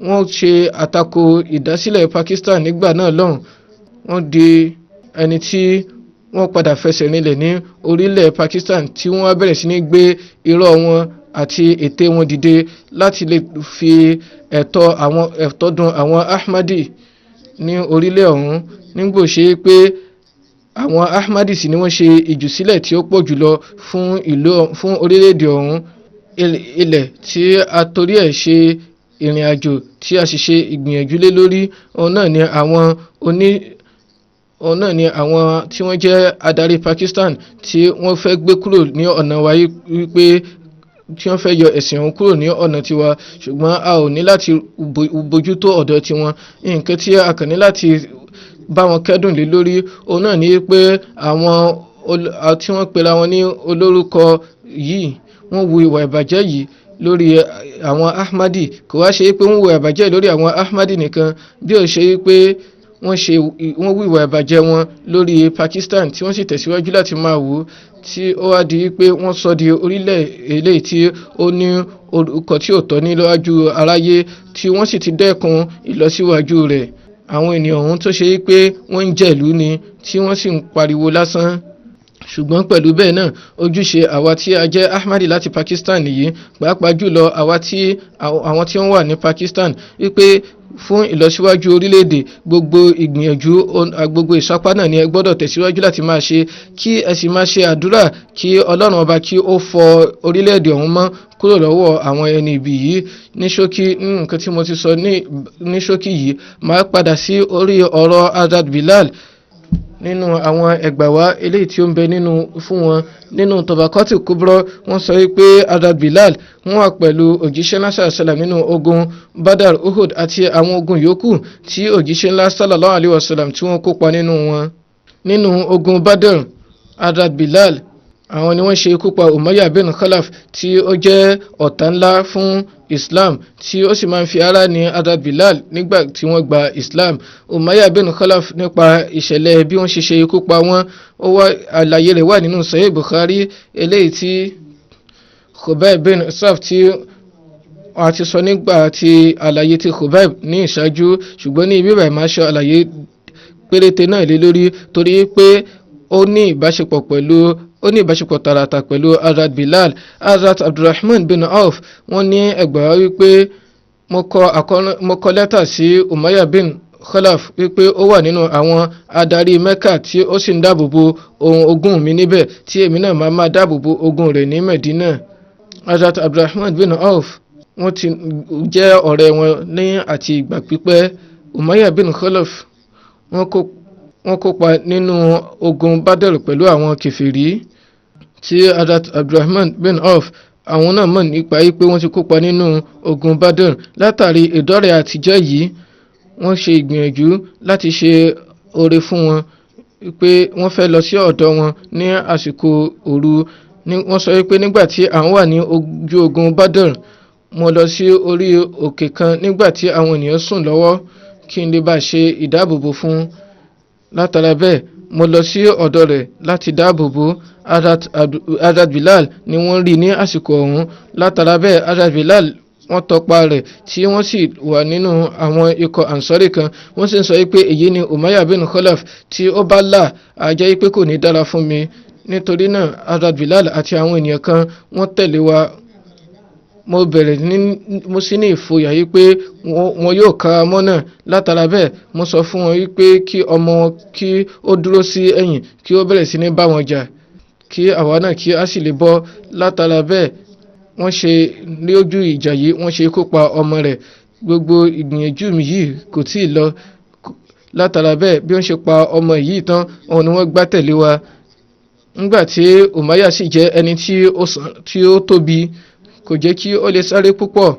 wọ́n ṣe àtakò ìdásílẹ̀ Pakistan nígbà náà lọ́hùn, wọ́n di ẹni tí wọ́n padà fẹsẹ̀ rinlẹ̀ ní orílẹ̀ Pakistan, tí wọ́n wá bẹ̀rẹ̀ sí ní gbé irọ́ wọn àti ète wọn dìde láti lè fi ẹ̀tọ́ àwọn ẹ̀tọ́ dùn àwọn Ahmadi ní orílẹ̀ ọ̀hún, nígbò ṣe pé àwọn Ahmadi sì ni wọ́n ṣe ìjùsílẹ̀ tí ó pọ̀ jùlọ fún ìlú, fún orílẹ̀-èdè ọ̀hún. Ilẹ̀ tí a torí ẹ̀ ṣe ìrìn àjò, tí a sì ṣe ìgbìyànjú lé lórí, òun náà ni àwọn tí wọ́n jẹ́ adarí Pakistan tí wọ́n fẹ́ gbé kúrò ní ọ̀nà wa, wípé tí wọ́n fẹ́ yọ ẹ̀sìn ọ̀hún kúrò ní ọ̀nà tiwa. Ṣùgbọ́n a ò ní láti bójútó ọ̀dọ̀ tiwọn. Nǹkan tí a kàn ní láti bá wọn kẹ́dùn lé lórí, òun náà ni pé àwọn tí wọ́n pera wọn ní olórúkọ yìí, wọ́n hu ìwà ìbàjẹ́ yìí lórí àwọn Ahmadi. Kò wá ṣe pé wọ́n hu ìwà ìbàjẹ́ lórí àwọn Ahmadi nìkan, bí ó ṣe pé wọ́n hu ìwà ìbàjẹ́ wọn lórí Pakistan, tí wọ́n sì tẹ̀síwájú láti máa wò ó, tí ó wá di pé wọ́n sọ di orílẹ̀ eléyìí tí ó ní orúkọ tí ò tọ́ níwájú aráyé, tí wọ́n sì ti dẹ́kun ìlọsíwájú rẹ̀. Àwọn ènìyàn ọ̀hún tó ṣe pé wọ́n ń jẹ̀lú ni, tí wọ́n sì ń pariwo lásán. Ṣùgbọ́n pẹ̀lú bẹ́ẹ̀ náà, ojúṣe àwa tí a jẹ́ Ahmadi láti Pakistan yìí, pàápàá jùlọ àwa tí àwọn tí wọ́n wà ní Pakistan, wípé fún ìlọsíwájú orílẹ̀-èdè, gbogbo ìgbìyànjú, gbogbo ìsapá náà ni ẹ gbọ́dọ̀ tẹ̀síwájú láti máa ṣe, kí ẹ sì máa ṣe àdúrà kí Ọlọ́run Ọba kí ó fọ orílẹ̀-èdè ọ̀hún mọ́ kúrò lọ́wọ́ àwọn ẹni ibi yìí. Ní ṣókí, nínú nǹkan tí mo ti sọ ní ṣókí yìí, máa padà sí orí ọ̀rọ̀ Hazrat Bilal. Nínú àwọn ẹgbàwá eléyìí tí ó ń bẹ nínú fún wọn nínú Tabakati Kubra, wọ́n sọ wípé Hazrat Bilal wọ́n wà pẹ̀lú òjíṣẹ́ ńlá sàlám nínú ogun Badar, Uhud àti àwọn ogun yòókù tí òjíṣẹ́ ńlá sallallahu alayhi wa sallam tí wọ́n kópa nínú wọn. Nínú ogun Badar, Hazrat Bilal Àwọn ni wọ́n ṣe ikú pa Umayya bin Khalaf, tí ó jẹ́ ọ̀tá ńlá fún Islam, tí ó sì máa ń fi ara ní Hazrat Bilal nígbà tí wọ́n gba Islam. Umayya bin Khalaf, nípa ìṣẹ̀lẹ̀ bí wọ́n ṣe ṣe ikú pa wọ́n, ó wá àlàyé rẹ̀ wà nínú Sahih Bukhari, eléyìí tí Khubayb bin Asaf tí a ti sọ nígbà tí àlàyé ti Khubayb ní ìṣáájú, ṣùgbọ́n ní ibi báyìí máa ṣe àlàyé péréte náà lé lórí, torí pé ó ní ìbáṣepọ̀ tààràtà pẹ̀lú Hazrat Bilal. Hazrat Abdulrahman bin Auf, wọ́n ní ẹgbàá wípé mo kọ lẹ́tà sí Umayya bin Khalaf wípé ó wà nínú àwọn adarí Mecca tí ó sì ń dáàbò bo ohun ogún mi níbẹ̀, tí èmi náà máa máa dáàbò bo ogún rẹ̀ ní Medina. Hazrat Abdulrahman bin Auf, wọ́n ti jẹ́ ọ̀rẹ́ wọn ní àti ìgbà pípẹ́. Umayya bin Khalaf, wọ́n kópa nínú ogun Badr pẹ̀lú àwọn kèfèrí, tí Hazrat Abdulrahman bin Auf, àwọn náà mọ̀ nípa yìí pé wọ́n ti kópa nínú ogun Badr. Látàrí ìdọ́rẹ̀ àtijọ́ yìí, wọ́n ṣe ìgbìyànjú láti ṣe oore fún wọn pé wọ́n fẹ́ lọ sí ọ̀dọ̀ wọn ní àsìkò òru. Wọ́n sọ pé nígbà tí à ń wà ní ojú ogun Badr, mo lọ sí orí òkè kan nígbà tí àwọn ènìyàn sùn lọ́wọ́ kí n lè bá ṣe ìdáàbòbò fún un. Látara bẹ́ẹ̀, mo lọ sí ọ̀dọ̀ rẹ̀ láti dáàbòbò. Hazrat Bilal ni wọ́n rí ní àsìkò ọ̀hún. Látara bẹ́ẹ̀, Hazrat Bilal, wọ́n tọpa rẹ̀, tí wọ́n sì wà nínú àwọn ikọ̀ Ansari kan. Wọ́n sì ń sọ pé èyí ni Umayya bin Khalaf, tí ó bá là á jẹ́ pé kò ní dára fún mi. Nítorí náà, Hazrat Bilal àti àwọn ènìyàn kan, wọ́n tẹ̀lé wa. Mo bẹ̀rẹ̀ ní mo sì ní ìfòyà yìí pé wọn yóò ka mọ́ náà. Látara bẹ́ẹ̀, mo sọ fún wọn wípé kí ọmọ wọn kí ó dúró sí ẹ̀yìn, kí ó bẹ̀rẹ̀ sí ní bá wọn jà, kí àwa náà kí á sì lè bọ́. Látara bẹ́ẹ̀, wọ́n ṣe lójú ìjà yìí, wọ́n ṣe ikú pa ọmọ rẹ̀. Gbogbo ìgbìyànjú mi yìí kò tí ì lọ. Látara bẹ́ẹ̀, bí wọ́n ṣe pa ọmọ yìí tán, òun ni wọ́n gbá tẹ̀lé wa. Nígbà tí Umayya sì jẹ́ ẹni tí ó tóbi, kò jẹ́ kí ó lè sáré púpọ̀.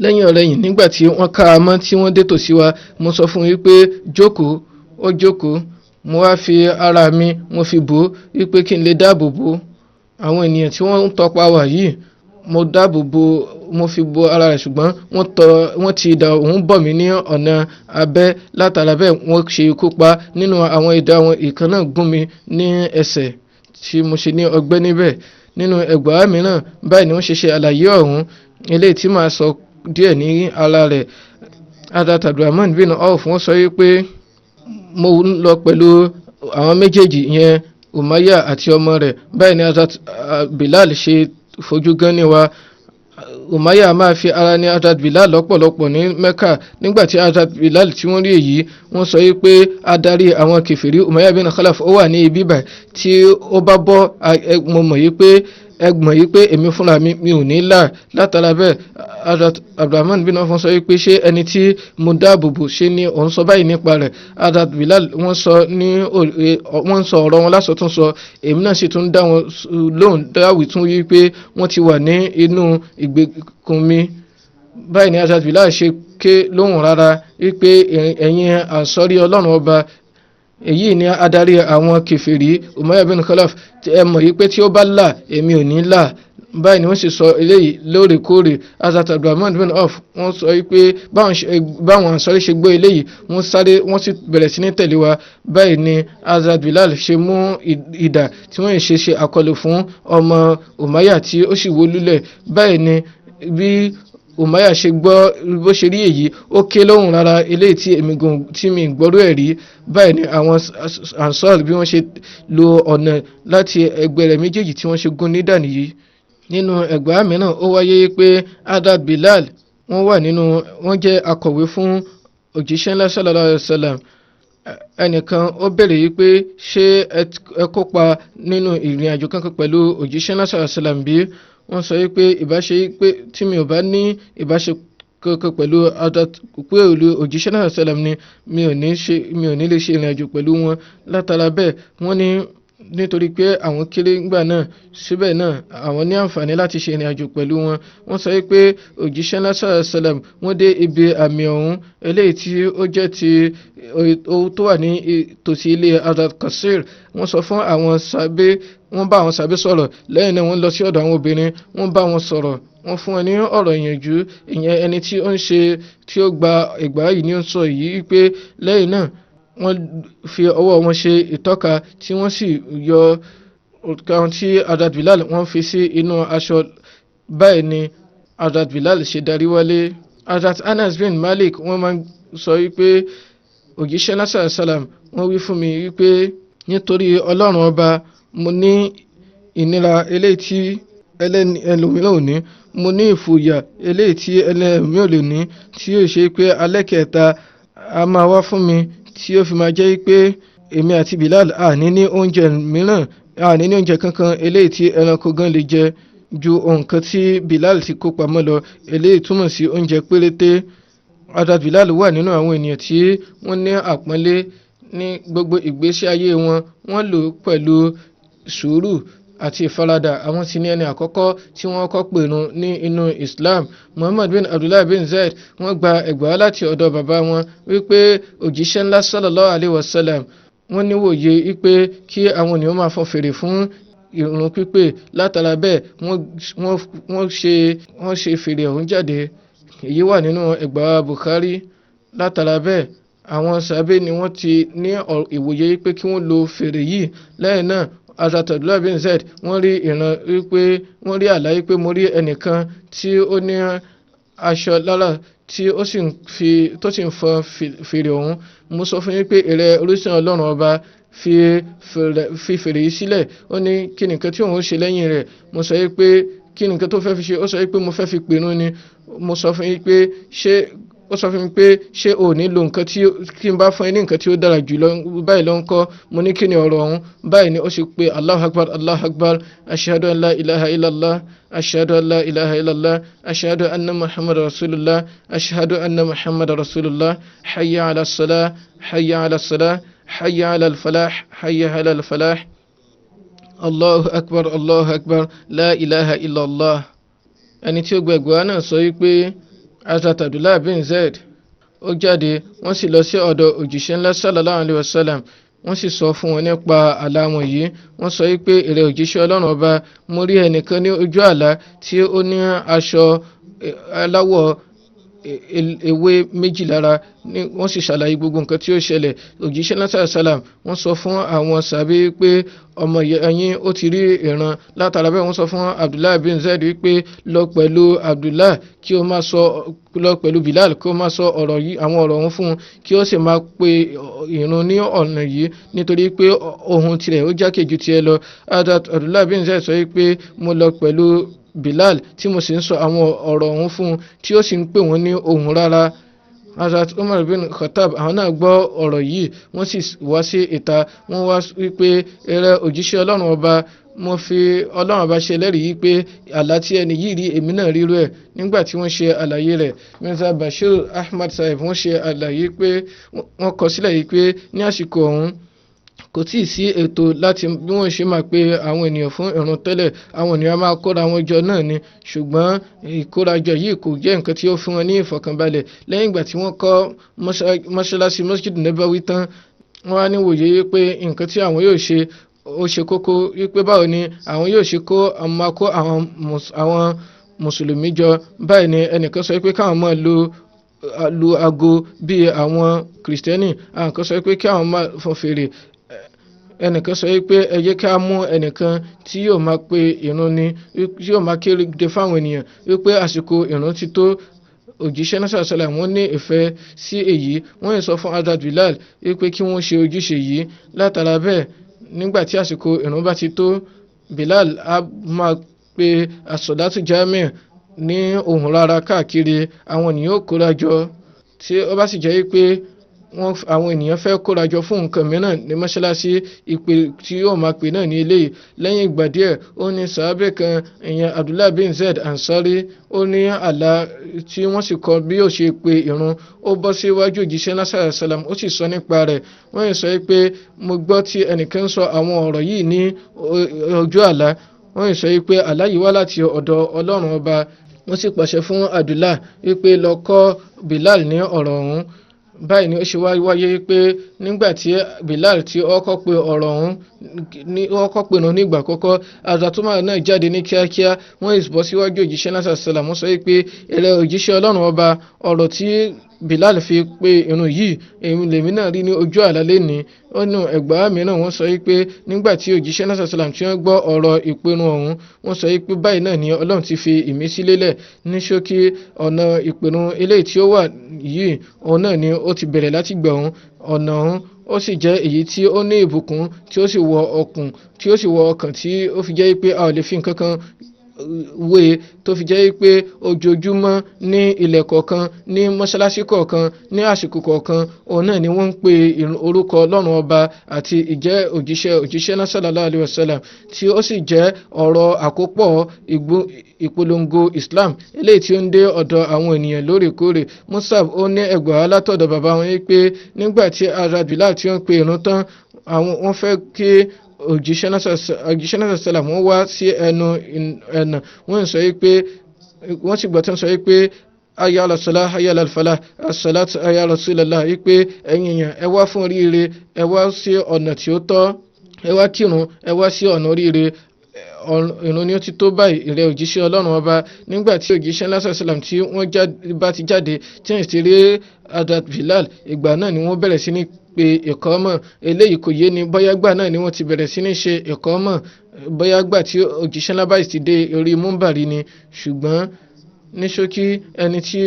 Lẹ́yìn ọ̀rẹyìn, nígbà tí wọ́n ká a mọ́, tí wọ́n dé tòsí wa, mo sọ fún un wípé jókòó. Ó jókòó. Mo wá fi ara mi, mo fi bò ó wípé kí n lè dáàbò bò àwọn ènìyàn tí wọ́n ń tọpa wa yìí. Mo dáàbò bò, mo fi bo ara rẹ̀, ṣùgbọ́n wọ́n ti idà òun bọ̀ mí ní ọ̀nà abẹ́. Látara bẹ́ẹ̀, wọ́n ṣe ikú pa. Nínú àwọn idà wọn, ìkan náà gún mi ní ẹsẹ̀ tí mo ṣe ní ọgbẹ́ níbẹ̀. Nínú ẹgbàá mìíràn, báyìí ni wọ́n ṣe ṣe àlàyé ọ̀hún, eléyìí tí màá sọ díẹ̀ ní ara rẹ̀. Hazrat Abdulrahman bin Auf, wọ́n sọ wípé mo ń lọ pẹ̀lú àwọn méjèèjì yẹn, Umayya àti ọmọ rẹ̀. Báyìí ni Hazrat Bilal ṣe fojú gan ní wa. Umayya máa fi ara ní Hazrat Bilal lọ́pọ̀lọpọ̀ ní Mecca. Nígbà tí Hazrat Bilal tí wọ́n rí èyí, wọ́n sọ wípé adarí àwọn kèfèrí Umayya bin Khalaf, ó wà ní ibi báyìí. Tí ó bá bọ́, mo mọ̀ yí pé ẹ mọ̀ yí pé èmi fúnra mi, mi ò ní là. Látara bẹ́ẹ̀, Hazrat Abdulrahman bin Auf sọ wípé ṣé ẹni tí mo dáàbò bò, ṣe ni òun sọ báyìí nípa rẹ̀? Hazrat Bilal, wọ́n sọ ọ̀rọ̀ wọn lásọ tún sọ, èmi náà sì tún dá wọn lóhùn dáwì tún wípé wọ́n ti wà ní inú ìgbèkùn mi. Báyìí ni Hazrat Bilal ṣe ké lóhùn rárá wípé ẹ̀yin Ànsọ́rí Ọlọ́run Ọba, èyí ni adarí àwọn kèfèrí Umayya bin Khalaf. Ẹ mọ̀ yìí pé tí ó bá là, èmi ò ní là. Báyìí ni wọ́n sì sọ eléyìí lóòrèkóòrè. Hazrat Abdulrahman bin Auf, wọ́n sọ wípé báwọn Ansari ṣe gbọ́ eléyìí, wọ́n sáré, wọ́n sì bẹ̀rẹ̀ sí ní tẹ̀lé wa. Báyìí ni Hazrat Bilal ṣe mú idà tí wọ́n ṣe ṣe àkọlù fún ọmọ Umayya, tí ó sì wó lulẹ̀. Báyìí ni bí Umayya ṣe gbọ́, bó ṣe rí èyí, ó ké lóhùn rárá, eléyìí tí èmi gan tí mi gbọ́rú ẹ̀ rí. Báyìí ni àwọn Ansar bí wọ́n ṣe lo ọ̀nà láti ẹgbẹ́ rẹ̀ méjèèjì tí wọ́n ṣe gún nídà nìyí. Nínú ẹgbàá mìíràn, ó wáyé pé Hazrat Bilal, wọ́n wà nínú, wọ́n jẹ́ akọ̀wé fún òjíṣẹ́ ńlá sallallahu alayhi wa sallam. Ẹnìkan ó béèrè yìí pé ṣé ẹ kópa nínú ìrìn àjò kankan pẹ̀lú òjíṣẹ́ ńlá sallallahu alayhi wa sallam bí? Wọ́n sọ wípé ìbáṣe pé tí mi ò bá ní ìbáṣe kankan pẹ̀lú òjíṣẹ́ náà sallam ni, mi ò ní lè ṣe ìrìn àjò pẹ̀lú wọn. Látara bẹ́ẹ̀, wọ́n ní nítorí pé àwọn kéré ńgbà náà, síbẹ̀ náà àwọn ní àǹfààní láti ṣe ìrìn àjò pẹ̀lú wọn. Wọ́n sọ wípé òjíṣẹ́ ńlá sallam, wọ́n dé ibi àmì ọ̀hún, eléyìí tí ó jẹ́ ti ohun tó wà ní tòsí ilé Hazrat Kasir. Wọ́n sọ fún àwọn sábẹ́, Wọ́n bá àwọn sàbí sọ̀rọ̀. Lẹ́yìn náà, wọ́n lọ sí ọ̀dọ̀ àwọn obìnrin, wọ́n bá wọn sọ̀rọ̀, wọ́n fún wọn ní ọ̀rọ̀ ìyànjú. Ìyẹn ẹni tí ó ń ṣe tí ó gba ìgbà yìí ni ó ń sọ yìí wípé lẹ́yìn náà, wọ́n fi ọwọ́ wọn ṣe ìtọ́ka, tí wọ́n sì yọ kan tí Hazrat Bilal wọ́n fi sí inú aṣọ. Báyìí ni Hazrat Bilal ṣe darí wálé. Hazrat Anas bin Malik, wọ́n máa ń sọ wípé òjíṣẹ́ lásán sálàm, wọ́n wí fún mi wípé nítorí Ọlọ́run Ọba, mo ní ìnira eléyìí tí ẹlòmíràn ò ní, mo ní ìfòyà eléyìí tí ẹlòmíràn ò lè ní, tí yóò ṣe pé alẹ́ kẹta a máa wá fún mi tí ó fi máa jẹ́ pé èmi àti Bilal àní ní oúnjẹ mìíràn, àní ní oúnjẹ kankan eléyìí tí ẹranko gan lè jẹ ju nǹkan tí Bilal ti kó pamọ́ lọ. Eléyìí túmọ̀ sí oúnjẹ péréte. Hazrat Bilal wà nínú àwọn ènìyàn tí wọ́n ní àpọ́nlé ní gbogbo ìgbésí ayé wọn. Wọ́n lò pẹ̀lú sùúrù àti ìfaradà. Àwọn sì ní ẹni àkọ́kọ́ tí wọ́n kọ́ pèrun ní inú Islam. Muhammad bin Abdullah bin Zaid, wọ́n gba ẹgbàá láti ọ̀dọ̀ bàbá wọn wípé òjíṣẹ́ ńlá sallallahu alayhi wa sallam, wọ́n níwòye wípé kí àwọn ènìyàn máa fọn fèrè fún ìrun pípé. Látara bẹ́ẹ̀, wọ́n ṣe fèrè ọ̀hún jáde. Èyí wà nínú ẹgbàá Bukhari. Látara bẹ́ẹ̀, àwọn sàbẹ̀ ni wọ́n ti ní ìwòye pé kí wọ́n lo fèrè yìí. Lẹ́yìn náà, Hazrat Abdullah bin Zaid, wọ́n rí ìran wípé wọ́n rí àlá wípé mo rí ẹnìkan tí ó ní aṣọ lára tí ó sì ń fi tó sì ń fọn fèrè ọ̀hún. Mo sọ fún yín pé èrè orísun Ọlọ́run Ọba, fi fèrè yìí sílẹ̀. Ó ní kí nìkan tí òun ó ṣe lẹ́yìn rẹ̀. Mo sọ yìí pé kí nìkan tó fẹ́ fi ṣe? Ó sọ yìí pé mo fẹ́ fi pèrún ni. Mo sọ fún yín pé ṣé ó sọ fún mi pé ṣé o ní lo nǹkan tí kí n bá fún ẹ ní nǹkan tí ó dára jù lọ báyìí ló ń kọ́? Mo ní kí ni ọ̀rọ̀ ọ̀hún? Báyìí ni ó ṣe pé: Allahu Akbar, Allahu Akbar, ashhadu an la ilaha illallah, ashhadu an la ilaha illallah, ashhadu anna Muhammad rasulullah, ashhadu anna Muhammad rasulullah, hayya ala salah, hayya ala salah, hayya ala al-falah, hayya ala al-falah, Allahu Akbar, Allahu Akbar, la ilaha illallah. Ẹni tí ó gbẹ̀gbẹ̀ náà sọ wípé Hazrat Abdullah bin Zaid ó jáde, wọ́n sì lọ sí ọ̀dọ̀ òjíṣẹ́ ńlá sallallahu alayhi wa sallam. Wọ́n sì sọ fún wọn nípa àlá wọn yìí. Wọ́n sọ wípé èrè òjíṣẹ́ Ọlọ́run Ọba, mo rí ẹnìkan ní ojú àlá tí ó ní aṣọ aláwọ̀ ewé méjì lára. Wọ́n sì ṣàlàyé gbogbo nǹkan tí ó ṣẹlẹ̀. Òjíṣẹ́ ńlá sàlám, wọ́n sọ fún àwọn sàbí pé ọmọ ẹ̀yìn ó ti rí ìran. Látara bẹ́ẹ̀, wọ́n sọ fún Abdullahi bin Zaid wípé lọ pẹ̀lú Abdullah kí ó máa sọ, lọ pẹ̀lú Bilal kí ó máa sọ ọ̀rọ̀ yìí, àwọn ọ̀rọ̀ ọ̀hún fún un, kí ó sì máa pe ìrun ní ọ̀nà yìí, nítorí pé ohun tirẹ̀ ó jákè ju tiẹ̀ lọ. Abdullahi bin Zaid sọ wípé mo lọ pẹ̀lú Bilal tí mo sì ń sọ àwọn ọ̀rọ̀ ọ̀hún fún un, tí ó sì ń pè wọ́n ní ohùn rárá. Hazrat Umar bin Khattab, àwọn náà gbọ́ ọ̀rọ̀ yìí, wọ́n sì wá sí ìta. Wọ́n wá wípé eré òjíṣẹ́ Ọlọ́run Ọba, mo fi Ọlọ́run Ọba ṣe ẹlẹ́rìí yìí pé àlá tí ẹni yìí rí, èmi náà rírú ẹ̀. Nígbà tí wọ́n ṣe àlàyé rẹ̀, Mirza Bashir Ahmad Sahib, wọ́n ṣe àlàyé pé wọ́n kọ sílẹ̀ yìí pé ní àsìkò ọ̀hún, kò tíì sí ètò láti bí wọ́n ṣe máa pe àwọn ènìyàn fún ìrun tẹ́lẹ̀. Àwọn ènìyàn máa kóra wọn jọ náà ni, ṣùgbọ́n ìkórajọ yìí kò jẹ́ nǹkan tí ó fún wọn ní ìfọ̀kànbalẹ̀. Lẹ́yìn ìgbà tí wọ́n kọ́ mọ́ṣáláṣí Masjid Nabawi tán, wọ́n á ní wòye pé nǹkan tí àwọn yóò ṣe ó ṣe kókó, wípé báwo ni àwọn yóò ṣe kó máa kó àwọn mùsùlùmí jọ. Báyìí ni ẹnìkan sọ pé káwọn máa lu aago bíi àwọn kìrìsìtẹ́nì. Àwọn kan sọ pé kí àwọn máa fọn fèrè. Ẹnìkan sọ pé ẹ jẹ́ ká mú ẹnìkan tí yóò máa pe ìrun ni tí yóò máa kéde fáwọn ènìyàn wípé àsìkò ìrun ti tó. Òjíṣẹ́ náà sàlẹ̀, wọ́n ní ìfẹ́ sí èyí. Wọ́n yìí sọ fún Hazrat Bilal wípé kí wọ́n ṣe ojúṣe yìí. Látara bẹ́ẹ̀, nígbà tí àsìkò ìrun bá ti tó, Bilal á máa pe àsọ̀dátù jami ní ohùn rárá káàkiri. Àwọn ènìyàn ó kóra jọ. Tí ó bá sì jẹ́ pé wọ́n àwọn ènìyàn fẹ́ kóra jọ fún nǹkan mìíràn ní mọ́ṣáláṣí, ìpè tí yóò máa pè náà ní eléyìí. Lẹ́yìn ìgbà díẹ̀, ó ní sàábẹ̀ kan, ìyẹn Abdullah bin Zaid Ansari, ó ní àlá tí wọ́n sì kọ bí yóò ṣe pe ìrun. Ó bọ́ síwájú òjíṣẹ́ náà sàlám, ó sì sọ nípa rẹ̀. Wọ́n yìí sọ pé mo gbọ́ tí ẹnìkan ń sọ àwọn ọ̀rọ̀ yìí ní ojú àlá. Wọ́n yìí sọ pé àlá yìí wá láti ọ̀dọ̀ Ọlọ́run Ọba. Wọ́n sì pàṣẹ fún Abdullah wípé lọ kọ́ Bilal ní ọ̀rọ̀ ọ̀hún. Báyìí ni ó ṣe wáyé pé nígbà tí Bilal tí ó kọ́ pe ọ̀rọ̀ ọ̀hún ní ó kọ́ pe ìrun nígbà àkọ́kọ́, Hazrat Umar náà jáde ní kíákíá. Wọ́n sì bọ́ síwájú òjíṣẹ́ náà sàlám, wọ́n sọ pé, "Ìrẹ òjíṣẹ́ Ọlọ́run Ọba, ọ̀rọ̀ tí Bilal fi pe ìrun yìí, èmi lèmi náà rí ní ojú àlá lénìí." Nínú ẹgbàá mìíràn, wọ́n sọ pé nígbà tí òjíṣẹ́ náà sàlám tí wọ́n gbọ́ ọ̀rọ̀ ìpinnu ọ̀hún, wọ́n sọ pé báyìí náà ni Ọlọ́run ti fi ìmísí lélẹ̀. Ní ṣókí, ọ̀nà ìpinnu eléyìí tí ó wà yìí, òun náà ni ó ti bẹ̀rẹ̀ láti gbà ọ̀hún. Ọ̀nà ọ̀hún ó sì jẹ́ èyí tí ó ní ìbùkún, tí ó sì wọ ọkùn, tí ó sì wọ ọkàn, tí ó fi jẹ́ pé a ò lè fi nǹkan kan wé, tó fi jẹ́ pé ojoojúmọ́ ní ilẹ̀ kọ̀ọ̀kan, ní mọ́ṣáláṣí kọ̀ọ̀kan, ní àsìkò kọ̀ọ̀kan, òun náà ni wọ́n ń pe orúkọ Ọlọ́run Ọba àti ìjẹ́ òjíṣẹ́ náà sallallahu alaihi wasallam, tí ó sì jẹ́ ọ̀rọ̀ àkópọ̀ ìpolongo Islam eléyìí tí ó ń dé ọ̀dọ̀ àwọn ènìyàn lóòrèkóòrè. Musab ó ní ẹgbàá látọ̀dọ̀ bàbá wọn pé nígbà tí Hazrat Bilal tí ó ń pe ìrun tán, àwọn wọ́n fẹ́ kí òjíṣẹ́ náà sàlám wọ́n wá sí ẹnu ẹ̀nà. Wọ́n sọ pé wọ́n sì gbọ́ tí wọ́n sọ pé, "Hayya ala salah, hayya ala falah, as-salatu hayya rasulallah," wípé ẹ̀yin èèyàn, ẹ wá fún oríire, ẹ wá sí ọ̀nà tí ó tọ́, ẹ wá kírun, ẹ wá sí ọ̀nà oríire, ìrun ni ó ti tó báyìí, ìrẹ òjíṣẹ́ Ọlọ́run Ọba. Nígbà tí òjíṣẹ́ ńlá sàlám tí wọ́n bá ti jáde, tí wọ́n sì rí Hazrat Bilal, ìgbà náà ni wọ́n bẹ̀rẹ̀ sí ní pe ìkọ́mọ̀. Eléyìí kò yé ni bóyá gbà náà ni wọ́n ti bẹ̀rẹ̀ sí ní ṣe ìkọ́mọ̀, bóyá gbà tí òjíṣẹ́ ńlá báyìí ti dé orí múmbàrí ni. Ṣùgbọ́n ní ṣókí, ẹni tí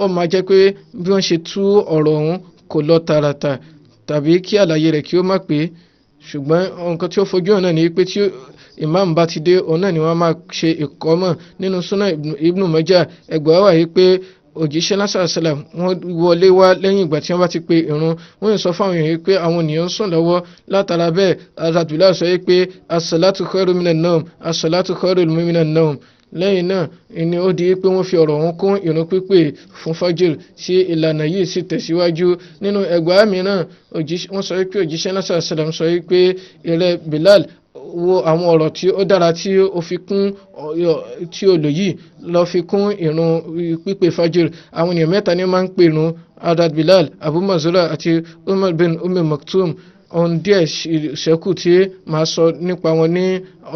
ó máa jẹ́ pé bí wọ́n ṣe tú ọ̀rọ̀ ọ̀hún kò lọ tààràtà tàbí kí àlàyé rẹ̀ kí ó má pé, ṣùgbọ́n nǹkan tí ó fojú hàn náà ni pé tí imam bá ti dé, òun náà ni wọ́n máa ṣe ìkọ́mọ̀. Nínú Sunan Ibn Majah, ẹgbàá wà yìí pé òjíṣẹ́ lásán sàlám wọ́n wọlé wá lẹ́yìn ìgbà tí wọ́n bá ti pe ìrun. Wọ́n yóò sọ fáwọn èèyàn pé àwọn ènìyàn ń sùn lọ́wọ́. Látara bẹ́ẹ̀, Hazrat Bilal sọ pé, "As-salatu khairu minan nawm, as-salatu khairu minan nawm." Lẹ́yìn náà ni ó di pé wọ́n fi ọ̀rọ̀ ọ̀hún kún ìrun pípé fún Fajr, tí ìlànà yìí sì tẹ̀síwájú. Nínú ẹgbàá mìíràn, wọ́n sọ pé òjíṣẹ́ lásán sàlám sọ pé, "Ìrẹ Bilal, wo àwọn ọ̀rọ̀ tí ó dára tí ó fi kún tí ó lò yìí, lọ fi kún ìrun pípé Fajr." Àwọn ènìyàn mẹ́ta ni wọ́n máa ń pè ìrun: Hazrat Bilal, Abu Mazura àti Umar bin Umm Maktum. Ohun díẹ̀ ṣẹ́kù tí màá sọ nípa wọn ní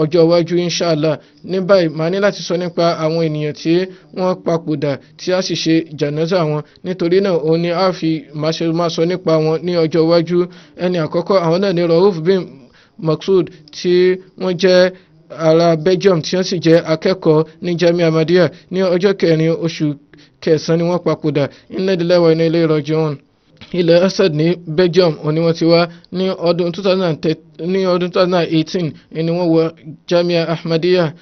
ọjọ́ iwájú, inshallah. Ní báyìí, màá ní láti sọ nípa àwọn ènìyàn tí wọ́n papòdà tí a sì ṣe jànáza wọn. Nítorí náà, òun ni a fi máa ṣe máa sọ nípa wọn ní ọjọ́ iwájú. Ẹni àkọ́kọ́, àwọn náà ní Rauf bin Maksud, tí wọ́n jẹ́ ará Belgium, tí wọ́n sì jẹ́ akẹ́kọ̀ọ́ ní Jamia Ahmadiyya. Ní ọjọ́ 4 oṣù kẹsàn-án ni wọ́n papòdà. Inna lillahi wa inna ilayhi raji'un. Ilẹ̀ Asad ní Belgium òun ni wọ́n ti wá. Ní ọdún 2018 ni wọ́n wọ Jamia Ahmadiyya.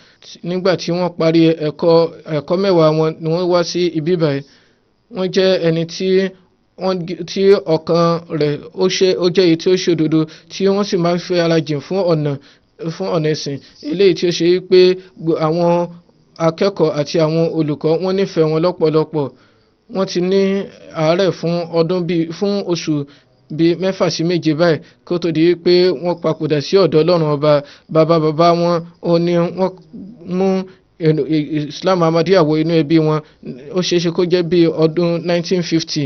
Nígbà tí wọ́n parí ẹ̀kọ́ 10 wọn ni wọ́n wá sí ibi báyìí. Wọ́n jẹ́ ẹni tí wọ́n tí ọkàn rẹ̀ ó ṣe ó jẹ́ èyí tí ó ṣe òdodo, tí wọ́n sì máa ń fẹ́ ara jìn fún ọ̀nà ẹ̀sìn, eléyìí tí ó ṣe pé àwọn akẹ́kọ̀ọ́ àti àwọn olùkọ́ wọ́n nífẹ̀ẹ́ wọn lọ́pọ̀lọpọ̀. Wọ́n ti ní àárẹ̀ fún ọdún bíi fún oṣù bíi 6 sí 7 báyìí kó tó di pé wọ́n papòdà sí ọ̀dọ̀ Ọlọ́run Ọba. Bàbá bàbá wọn ó ní wọ́n mú Islam Ahmadiyya wọ inú ẹbí wọn. Ó ṣeé ṣe kó jẹ́ bíi ọdún 1950.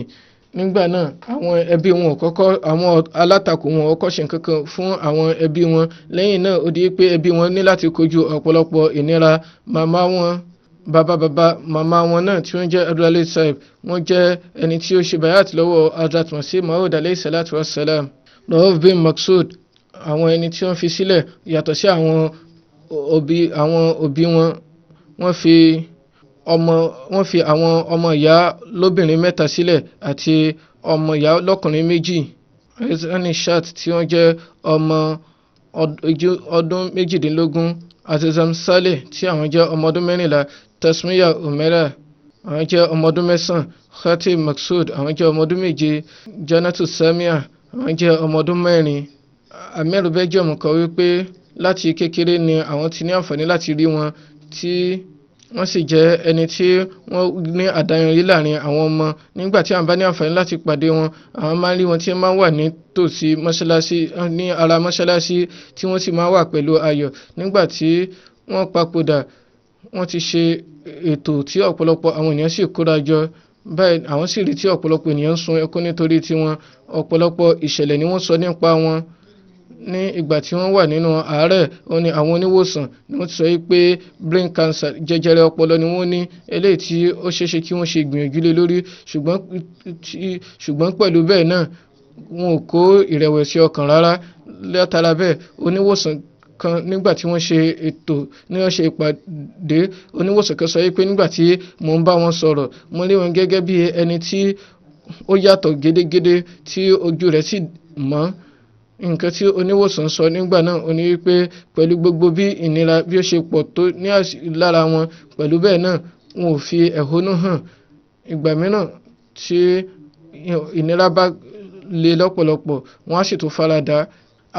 Nígbà náà, àwọn ẹbí wọn ò kọ́kọ́, àwọn alátakò wọn ò kọ́kọ́ ṣe nǹkan kan fún àwọn ẹbí wọn. Lẹ́yìn náà, ó di pé ẹbí wọn ní láti kojú ọ̀pọ̀lọpọ̀ ìnira. Màmá wọn, bàbá bàbá màmá wọn náà tí wọ́n jẹ́ Abdulaziz Saib, wọ́n jẹ́ ẹni tí ó ṣe bayat lọ́wọ́ Hazrat Masih Maud alayhi salatu wa salam. Rauf bin Maksud, àwọn ẹni tí wọ́n fi sílẹ̀ yàtọ̀ sí àwọn òbí wọn, wọ́n fi àwọn ọmọ ìyá lóbìnrin mẹ́ta sílẹ̀ àti ọmọ ìyá lọ́kùnrin méjì. Hasan Shat, tí wọ́n jẹ́ ọmọ ọdún 18, Azizam Saleh, tí àwọn jẹ́ ọmọ ọdún 14, Tasmiya Umera, àwọn jẹ́ ọmọ ọdún 9, Khatib Maksud, àwọn jẹ́ ọmọ ọdún 7, Janatu Samia, àwọn jẹ́ ọmọ ọdún 4. Amir Belgium kọ wípé láti kékeré ni àwọn ti ní àǹfààní láti rí wọn, tí wọ́n sì jẹ́ ẹni tí wọ́n ní àdáyanrí láàrin àwọn ọmọ. Nígbà tí àwọn bá ní àǹfààní láti pàdé wọn, àwọn máa ń rí wọn tí wọ́n máa ń wà nítòsí mọ́ṣáláṣí, ní ara mọ́ṣáláṣí, tí wọ́n sì máa ń wà pẹ̀lú ayọ̀. Nígbà tí wọ́n papòdà, wọ́n ti ṣe ètò tí ọ̀pọ̀lọpọ̀ àwọn ènìyàn sì kóra jọ. Báyìí àwọn sì rí tí ọ̀pọ̀lọpọ̀ ènìyàn ń sun ẹkún nítorí tiwọn. Ọ̀pọ̀lọpọ̀ ìṣẹ̀lẹ̀ ni wọ́n sọ nípa wọn ní ìgbà tí wọ́n wà nínú àárẹ̀. Ó ní àwọn oníwòsàn ni wọ́n ti sọ pé brain cancer, jẹjẹrẹ ọpọlọ ni wọ́n ní, eléyìí tí ó ṣeéṣe kí wọ́n ṣe ìgbìyànjú lé lórí, ṣùgbọ́n pẹ̀lú bẹ́ẹ̀ náà, wọn ò kó ìrẹ̀wẹ̀sì ọkàn rárá. Látara bẹ́ẹ̀, oníwòsàn kan, nígbà tí wọ́n ṣe ètò ní wọ́n ṣe ìpàdé, oníwòsàn kan sọ pé nígbà tí mò ń bá wọn sọ̀rọ̀, mo rí wọn gẹ́gẹ́ bí ẹni tí ó yàtọ̀ gédégédé, tí ojú rẹ̀ sì mọ́. Nǹkan tí oníwòsàn sọ nígbà náà, ó ní wípé pẹ̀lú gbogbo bí ìnira bí ó ṣe pọ̀ tó ní lára wọn, pẹ̀lú bẹ́ẹ̀ náà, wọn ò fi ẹ̀hónú hàn. Ìgbà mìíràn tí ìnira bá le lọ́pọ̀lọpọ̀, wọ́n á sì tún faradà.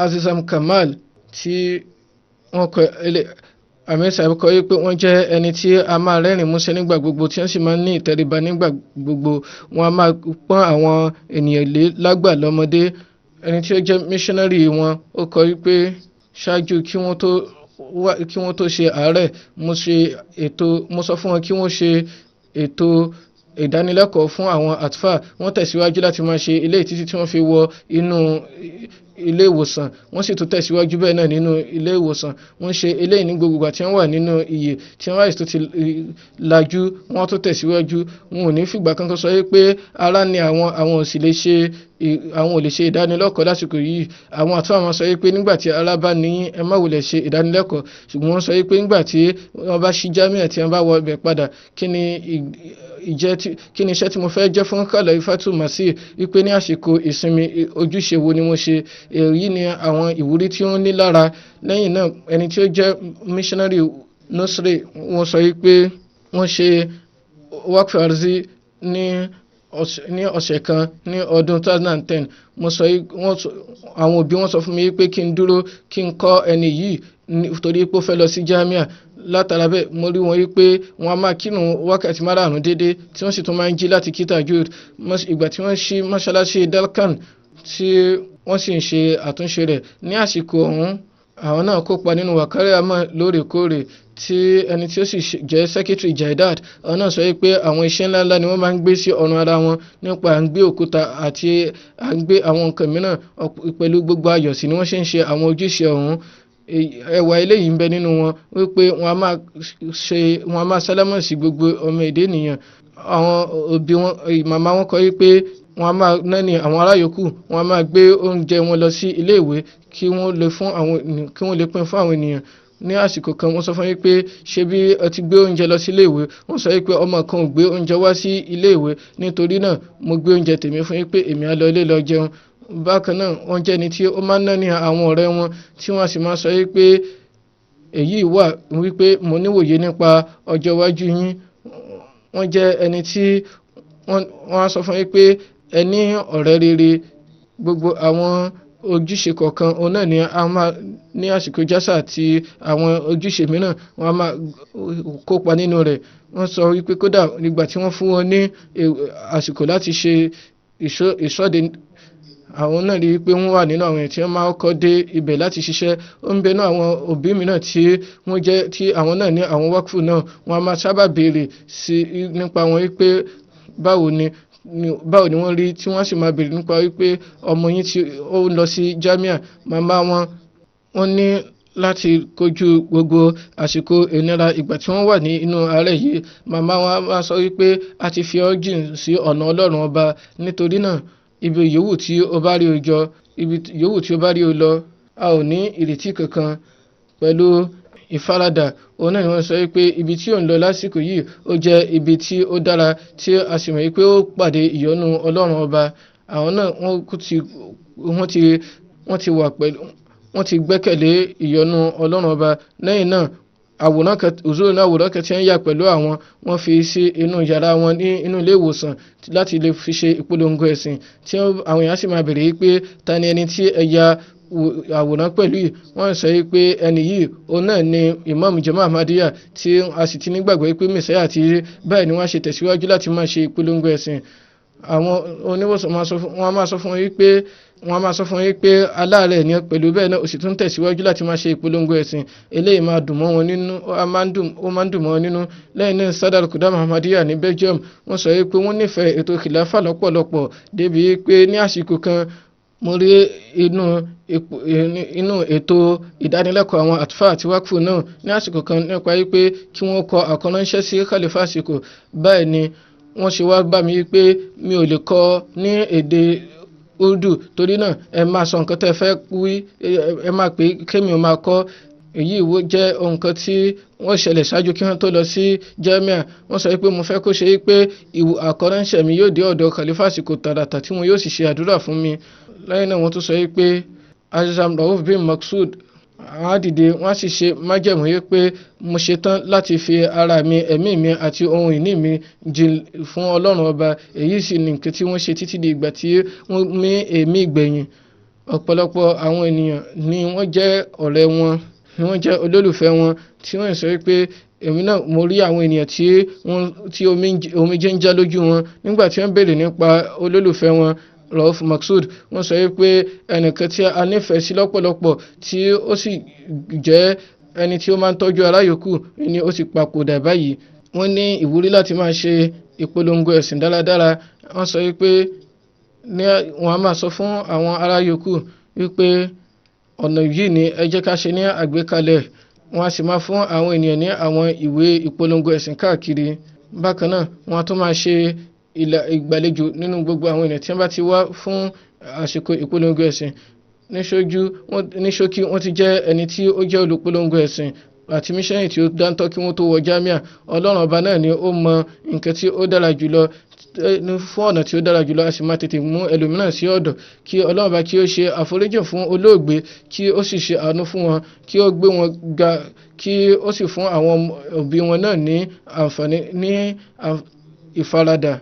Azizam Kamal tí wọ́n kọ ilé Amir Sahib kọ wípé wọ́n jẹ́ ẹni tí a máa rẹ́rìn músẹ́ nígbà gbogbo, tí wọ́n sì máa ń ní ìtẹríba nígbà gbogbo. Wọ́n a máa pọ́n àwọn ènìyàn lé lágbà lọ́mọdé. Ẹni tí ó jẹ́ missionary wọn, ó kọ wípé ṣáájú kí wọ́n tó wá, kí wọ́n tó ṣe àárẹ̀, mo ṣe ètò, mo sọ fún wọn kí wọ́n ṣe ètò ìdánilẹ́kọ̀ọ́ fún àwọn àtfà. Wọ́n tẹ̀síwájú láti máa ṣe eléyìí títí tí wọ́n fi wọ inú ilé ìwòsàn. Wọ́n sì tún tẹ̀síwájú bẹ́ẹ̀ náà nínú ilé ìwòsàn. Wọ́n ṣe eléyìí ní gbogbo ìgbà tí wọ́n wà nínú iyè, tí wọ́n sì tún ti lajú, wọ́n tún tẹ̀síwájú. Wọn ò ní fìgbà kankan sọ pé ara ni àwọn, àwọn ò sì lè ṣe, àwọn ò lè ṣe ìdánilẹ́kọ̀ọ́ lásìkò yìí. Àwọn àtúnwà máa sọ pé nígbà tí ara bá ní, ẹ má wulẹ̀ ṣe ìdánilẹ́kọ̀ọ́, ṣùgbọ́n wọ́n sọ pé nígbà tí wọ́n bá ṣí jámíà, tí wọ́n bá wọ ibẹ̀ padà, kí ni ìjẹ́ tí, kí ni iṣẹ́ tí mo fẹ́ jẹ́ fún Khalifatul Masih, wípé ní àsìkò ìsinmi, ojúṣe wo ni mo ṣe? Èyí ni àwọn ìwúrí tí wọ́n ní lára. Lẹ́yìn náà, ẹni tí ó jẹ́ missionary nursery, wọ́n sọ wípé wọ́n ṣe Waqf Arzi ní ọ̀sẹ̀ kan ní ọdún 2010. Mo sọ, wọ́n sọ, àwọn òbí wọn sọ fún mi pé kí n dúró, kí n kọ́ ẹni yìí torí pé ó fẹ́ lọ sí jamia. Látara bẹ́ẹ̀, mo rí wọn wípé wọ́n á máa kírun wákàtí márààrún déédéé, tí wọ́n sì tún máa ń jí láti kí tajud. Ìgbà tí wọ́n ṣí mọ́ṣáláṣí Dalkan, tí wọ́n sì ń ṣe àtúnṣe rẹ̀ ní àsìkò ọ̀hún, àwọn náà kópa nínú wàkárì àmọ́ lóòrèkóòrè, tí ẹni tí ó sì jẹ́ secretary Jaidad, àwọn náà sọ wípé àwọn iṣẹ́ ńláńlá ni wọ́n máa ń gbé sí ọrùn ara wọn nípa à ń gbé òkúta àti à ń gbé àwọn nǹkan mìíràn. Pẹ̀lú gbogbo ayọ̀ sí ni wọ́n ṣe ń ṣe àwọn ojúṣe ọ̀hún. Ẹwà eléyìí ń bẹ nínú wọn wípé wọn a máa ṣe, wọn a máa sálámọ̀ sí gbogbo ọmọ èdè ènìyàn. Àwọn òbí wọn, màmá wọn kọ wípé wọn a máa náni àwọn ará yòókù, wọn a máa gbé oúnjẹ wọn lọ sí ilé ìwé kí wọ́n lè fún àwọn ènìyàn, kí wọ́n lè pín fún àwọn ènìyàn. Ní àsìkò kan, wọ́n sọ fún yín pé ṣé bí ẹ ti gbé oúnjẹ lọ sí ilé ìwé? Wọ́n sọ wípé ọmọ kan ò gbé oúnjẹ wá sí ilé ìwé, nítorí náà mo gbé oúnjẹ tèmi fún yín pé èmi á lọ ilé lọ jẹun. Bákan náà, wọ́n jẹ́ ẹni tí ó máa ń náni àwọn ọ̀rẹ́ wọn, tí wọ́n sì máa sọ wípé èyí wà wípé mo níwòye nípa ọjọ́ iwájú yín. Wọ́n jẹ́ ẹni tí wọ́n á sọ fún yín pé ẹ ní ọ̀rẹ́ rere. Gbogbo àwọn ojúṣe kọ̀ọ̀kan òun náà ni a máa ní àsìkò jásà àti àwọn ojúṣe mìíràn, wọ́n á máa kópa nínú rẹ̀. Wọ́n sọ wípé kódà nígbà tí wọ́n fún wọn ní àsìkò láti ṣe ìsọde, àwọn náà rí i pé wọ́n wà nínú àwọn èèyàn tí wọ́n máa kọ́ dé ibẹ̀ láti ṣiṣẹ́. Ó ń bẹ náà àwọn òbí mìíràn tí wọ́n jẹ́ tí àwọn náà ní àwọn wákùú náà, wọ́n á máa sábà béèrè sí nípa wọn wípé báwo ni wọ́n rí, tí wọ́n sì máa béèrè nípa wípé ọmọ yín tí ó ń lọ sí jamia. Màmá wọn, wọ́n ní láti kojú gbogbo àsìkò ìnira ìgbà tí wọ́n wà ní inú àárẹ̀ yìí. Màmá wọn á máa sọ wípé a ti fi ọ́ jìn sí ọ̀nà Ọlọ́run Ọba, nítorí náà ibi yòówù tí o bá rí o jọ, ibi yòówù tí o bá rí o lọ, a ò ní ìrètí kankan. Pẹ̀lú ìfaradà òun náà ni wọ́n sọ wípé ibi tí ò ń lọ lásìkò yìí, ó jẹ́ ibi tí ó dára, tí a sì mọ̀ wípé ó pàdé ìyọ́nú Ọlọ́run Ọba. Àwọn náà wọ́n ti wà pẹ̀lú, wọ́n ti gbẹ́kẹ̀lé ìyọ́nú Ọlọ́run Ọba. Lẹ́yìn náà, àwòrán kan, òzúrò náà, àwòrán kan tí ń yà pẹ̀lú àwọn, wọ́n fi sí inú yàrá wọn ní inú ilé ìwòsàn láti lè fi ṣe ìpolongo ẹ̀sìn, tí àwọn èèyàn sì máa béèrè wípé ta ni ẹni tí ẹ ya àwòrán pẹ̀lú yìí? Wọ́n sọ wípé ẹni yìí, òun náà ni Imam Jama Ahmadiyya, tí a sì ti nígbàgbọ́ wípé Messiah ti báyìí ni wọ́n ṣe tẹ̀síwájú láti máa ṣe ìpolongo ẹ̀sìn. Àwọn oníwòsàn máa sọ fún wọn, máa sọ fún wọn wípé Wọ́n máa sọ fún yín pé aláàárẹ̀ ni pẹ̀lú bẹ́ẹ̀ náà, ó sì tún tẹ̀síwájú láti máa ṣe ìpolongo ẹ̀sìn. Eléyìí máa dùn mọ́ wọn nínú, ó máa ń dùn mọ́ wọn nínú. Lẹ́yìn náà, Sadar Kudam Ahmadiyya ní Belgium, wọ́n sọ pé wọ́n nífẹ̀ẹ́ ètò Khilafa lọ́pọ̀lọpọ̀, débi pé ní àsìkò kan mo rí inú ètò ìdánilẹ́kọ̀ọ́ àwọn àtúfà àti wákùú náà ní àsìkò kan nípa wípé kí wọ́n kọ àkọ́ránṣẹ́ sí Khalifa àsìkò. Báyìí ni wọ́n ṣe wá bá mi wípé mi ò lè kọ ní èdè Urdu, torí náà ẹ máa sọ nǹkan tẹ́ fẹ́ wí, ẹ máa pè kémi ò máa kọ. Èyí wo jẹ́ nǹkan tí wọ́n ṣẹlẹ̀ ṣáájú kí wọ́n tó lọ sí Jamia. Wọ́n sọ pé mo fẹ́ kó ṣe pé àkọ́ránṣẹ́ mi yóò dé ọ̀dọ̀ Khalifa àsìkò tààràtà tí wọn yóò sì ṣe àdúrà fún mi. Lẹ́yìn náà, wọ́n tún sọ pé Azam Rauf bin Maksud á dìde, wọ́n á sì ṣe májẹ̀mú yìí pé mo ṣetán láti fi ara mi, ẹ̀mí mi àti ohun ìní mi jìn fún Ọlọ́run Ọba. Èyí sì ni nǹkan tí wọ́n ṣe títí di ìgbà tí wọ́n mí èémí ìgbẹ̀yìn. Ọ̀pọ̀lọpọ̀ àwọn ènìyàn ni wọ́n jẹ́ ọ̀rẹ́ wọn, ni wọ́n jẹ́ olólùfẹ́ wọn, tí wọ́n sọ pé èmi náà mo rí àwọn ènìyàn tí omijé ń já lójú wọn nígbà tí wọ́n béèrè nípa olólùfẹ́ wọn Rauf Maksud. Wọ́n sọ pé ẹnìkan tí a nífẹ̀ẹ́ sí lọ́pọ̀lọpọ̀, tí ó sì jẹ́ ẹni tí ó máa ń tọ́jú ará yòókù ni ó sì papòdà báyìí. Wọ́n ní ìwúrí láti máa ṣe ìpolongo ẹ̀sìn dáradára. Wọ́n sọ pé ní wọ́n á máa sọ fún àwọn ará yòókù wípé ọ̀nà yìí ni ẹ jẹ́ ká ṣe ní àgbékalẹ̀. Wọ́n á sì máa fún àwọn ènìyàn ní àwọn ìwé ìpolongo ẹ̀sìn káàkiri. Bákan náà, wọ́n á tún máa ṣe ìgbàlejò nínú gbogbo àwọn ènìyàn tí wọ́n bá ti wá fún àsìkò ìpolongo ẹ̀sìn. Ní ṣókí, wọ́n ti jẹ́ ẹni tí ó jẹ́ olùpolongo ẹ̀sìn àti míṣẹ́yìn tí ó dáńtọ́ kí wọ́n tó wọ Jamia. Ọlọ́run Ọba náà ni ó mọ nǹkan tí ó dára jùlọ fún ọ̀nà tí ó dára jùlọ, a sì máa tètè mú ẹlòmíràn sí ọ̀dọ̀. Kí Ọlọ́run Ọba kí ó ṣe àforíjì fún olóògbé, kí ó sì ṣe àánú fún wọn, kí ó gbé wọn ga, kí ó sì fún àwọn òbí wọn náà ní àǹfààní ní ìfaradà.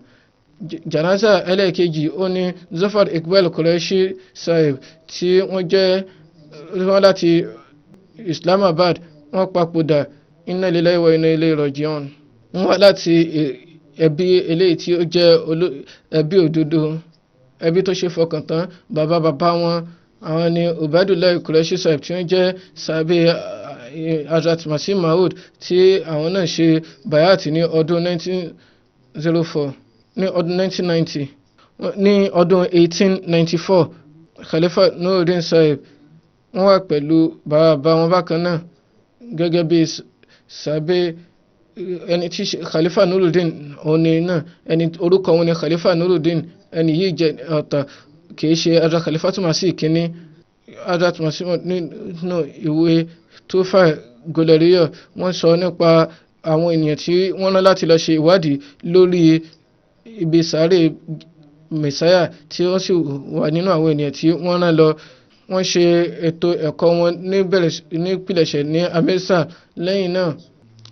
Janaza ẹlẹ́ẹ̀kejì ó ní Zafar Iqbal Qureshi Sahib, tí wọ́n jẹ́ wọ́n láti Islamabad. Wọ́n papòdà. Inna lillahi wa inna ilayhi raji'un. Wọ́n wá láti ẹbí eléyìí tí ó jẹ́ ẹbí òdodo, ẹbí tó ṣe fọkàn tán. Bàbá bàbá wọn, àwọn ni Ubaidullah Qureshi Sahib, tí wọ́n jẹ́ sábẹ́ Hazrat Masih Maud, tí àwọn náà ṣe bayat ní ọdún 1904, ní ọdún 1990, ní ọdún 1894. Khalifa Nuruddin Sahib, wọ́n wà pẹ̀lú bàbá wọn bákan náà gẹ́gẹ́ bí sábẹ́ ẹni tí Khalifa Nuruddin òní náà. Ẹni orúkọ wọn ni Khalifa Nuruddin. Ẹni yìí jẹ́ ọ̀tà, kìí ṣe Hazrat Khalifa Masih kínní. Hazrat Masih nínú ìwé Tufa Goleriyo, wọ́n sọ nípa àwọn ènìyàn tí wọ́n rán láti lọ ṣe ìwádìí lórí ibi sáré Mẹsáyà, tí ó sì wà nínú àwọn ènìyàn tí wọ́n rán lọ. Wọ́n ṣe ètò ẹ̀kọ́ wọn nípìlẹ̀ṣẹ̀ ní Amẹ́sà. Lẹ́yìn náà,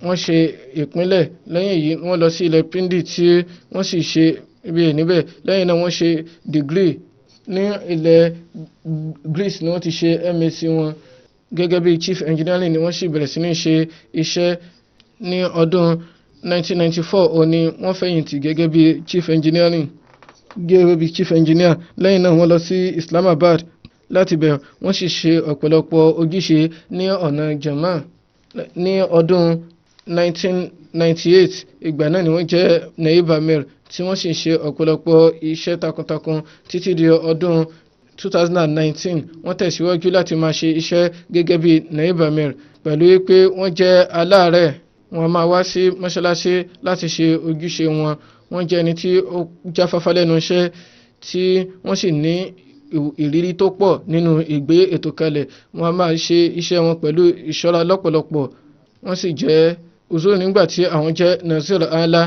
wọ́n ṣe ìpínlẹ̀. Lẹ́yìn èyí, wọ́n lọ sí ilẹ̀ Pindi, tí wọ́n sì ṣe ibi níbẹ̀. Lẹ́yìn náà, wọ́n ṣe dìgírì ní ilẹ̀ Greece, ni wọ́n ti ṣe MSc wọn gẹ́gẹ́ bí chief engineering, ni wọ́n sì bẹ̀rẹ̀ sí ní ṣe iṣẹ́ ní ọdún 1994. Ó ní wọ́n fẹ̀yìntì gẹ́gẹ́ bí chief engineer. Lẹ́yìn náà, wọ́n lọ sí Islamabad. Láti bẹ̀, wọ́n sì ṣe ọ̀pọ̀lọpọ̀ ojúṣe ní ọ̀nà jama. Ní ọdún 1998, ìgbà náà ni wọ́n jẹ́ Naib Amir, tí wọ́n sì ṣe ọ̀pọ̀lọpọ̀ iṣẹ́ takuntakun títí di ọdún 2019. Wọ́n tẹ̀síwájú láti máa ṣe iṣẹ́ gẹ́gẹ́ bí Naib Amir. Pẹ̀lú pé wọ́n jẹ́ aláàárẹ̀, wọ́n máa wá sí mọ́ṣáláṣí láti ṣe ojúṣe wọn. Wọ́n jẹ́ ẹni tí ó jáfáfá lẹ́nu iṣẹ́, tí wọ́n sì ní ìrírí tó pọ̀ nínú ìgbé ètò kalẹ̀. Wọ́n máa ṣe iṣẹ́ wọn pẹ̀lú ìṣọ́ra lọ́pọ̀lọpọ̀. Wọ́n sì jẹ́ uzur nígbà tí àwọn jẹ́ Nazir Ala.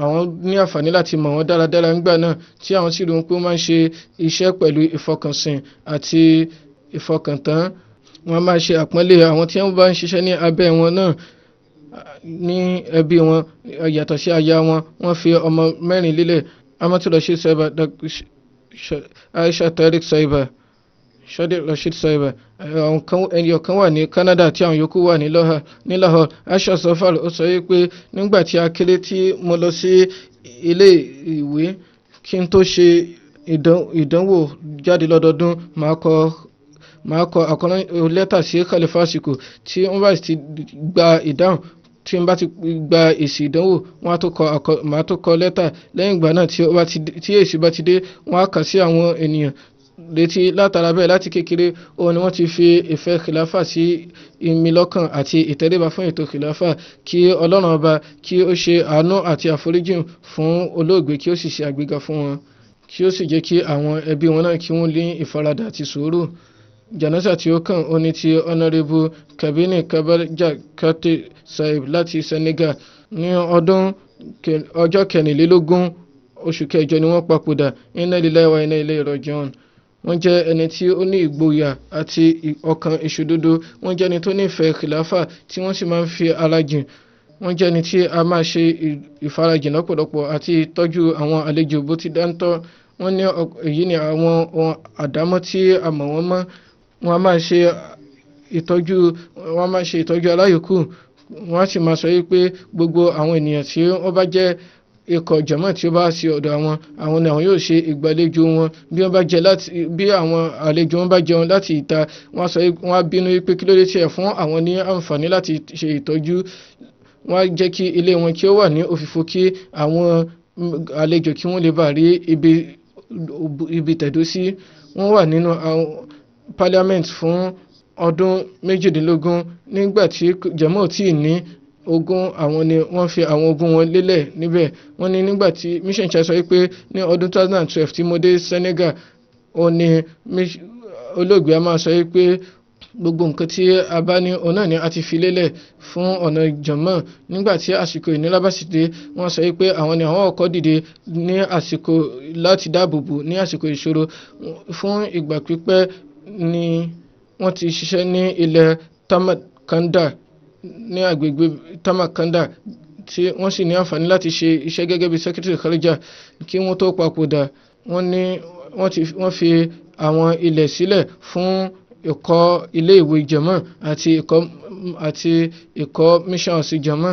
Àwọn ní àǹfààní láti mọ̀ wọ́n dáradára nígbà náà, tí àwọn sì rí wọn pé wọ́n máa ń ṣe iṣẹ́ pẹ̀lú ìfọkànsìn àti ìfọkàntán. Wọ́n máa ṣe àpọ́nlé àwọn tí wọ́n bá ń ṣiṣẹ́ ní abẹ́ wọn náà ní ẹbí wọn. Yàtọ̀ sí aya wọn, wọ́n fi ọmọ mẹ́rin lélẹ̀: Amatu Rasheed Saiba, Aisha Tariq Saiba, Sadiq Rasheed Saiba. Ẹyọ kan wà ní Canada, tí àwọn yòókù wà ní Lahore. Aisha Safar ó sọ pé nígbà tí a kéré, tí mo lọ sí ilé ìwé, kí n tó ṣe ìdánwò jáde lọ́dọọdún, màá kọ àkọ́rán lẹ́tà sí Khalifa àsìkò tí wọ́n bá ti gba ìdáhùn. Tí n bá ti gba èsì ìdánwò, wọ́n á tó kọ àkọ màá tó kọ lẹ́tà. Lẹ́yìn ìgbà náà, tí èsì bá ti dé, wọ́n á kà sí àwọn ènìyàn létí. Látara bẹ́ẹ̀, láti kékeré òun ni wọ́n ti fi ìfẹ́ kìláfà sí ìmí lọ́kàn àti ìtẹríba fún ètò kìláfà. Kí Ọlọ́run Ọba kí ó ṣe àánú àti àforíjìn fún olóògbé, kí ó sì ṣe àgbéga fún wọn, kí ó sì jẹ́ kí àwọn ẹbí wọn náà kí wọ́n ní ìfaradà àti sùúrù. Jánásà tí ó kàn ó ní ti Honourable Kabini Kabaja Kate Saib láti Senegal. Ní ọdún ọjọ́ 24 oṣù kẹjọ ni wọ́n papòdà. Inna lillahi wa inna ilayhi raji'un. Wọ́n jẹ́ ẹni tí ó ní ìgboyà àti ọkàn ìṣòdodo. Wọ́n jẹ́ ẹni tó nífẹ̀ẹ́ kìláfà tí wọ́n sì máa ń fi ara jìn. Wọ́n jẹ́ ẹni tí a máa ṣe ìfarajìn lọ́pọ̀lọpọ̀ àti ìtọ́jú àwọn àlejò bó ti dáńtọ́. Wọ́n ní èyí ni àwọn ohun àdámọ́ tí a mọ̀ wọ́n mọ́. Wọ́n á máa ṣe ìtọ́jú aláyòókù. Wọ́n á sì máa sọ wípé gbogbo àwọn ènìyàn tí wọ́n bá jẹ́ ikọ̀ jàmá tí ó bá sí ọ̀dọ̀ àwọn, àwọn ni àwọn yóò ṣe ìgbàlejò wọn. Bí wọ́n bá jẹ láti bí àwọn àlejò wọn bá jẹun láti ìta, wọ́n á sọ, wọ́n á bínú wípé kí ló dé tí ẹ̀ fún àwọn ní àǹfààní láti ṣe ìtọ́jú. Wọ́n á jẹ́ kí ilé wọn kí ó wà ní òfìfo, kí àwọn àlejò kí wọ́n lè bá rí ibi tẹ̀dó sí. Wọ́n wà nínú àwọn parliament fún ọdún 18 nígbà tí jàmá ò tí ì ní ogún. Àwọn ni wọ́n fi àwọn ogún wọn lélẹ̀ níbẹ̀. Wọ́n ní nígbà tí Mission Child sọ wípé ní ọdún 2012 tí mo dé Senegal, ó ní olóògbé a máa sọ wípé gbogbo nǹkan tí a bá ní, òun náà ni a ti fi lélẹ̀ fún ọ̀nà jàmá. Nígbà tí àsìkò ìnira bá sì dé, wọ́n sọ wípé àwọn ni àwọn ọkọ̀ dìde ní àsìkò láti dáàbò bò ní àsìkò ìṣòro. Fún ìgbà pípẹ́ ni wọ́n ti ṣiṣẹ́ ní ilẹ̀ Tamakanda, ní agbègbè Tamakanda, tí wọ́n sì ní àǹfààní láti ṣe iṣẹ́ gẹ́gẹ́ bí Secretary Kharija kí wọ́n tó papòdà. Wọ́n ní wọ́n fi àwọn ilẹ̀ sílẹ̀ fún ìkọ́ ilé ìwé jàmá àti ìkọ́ mission house jàmá.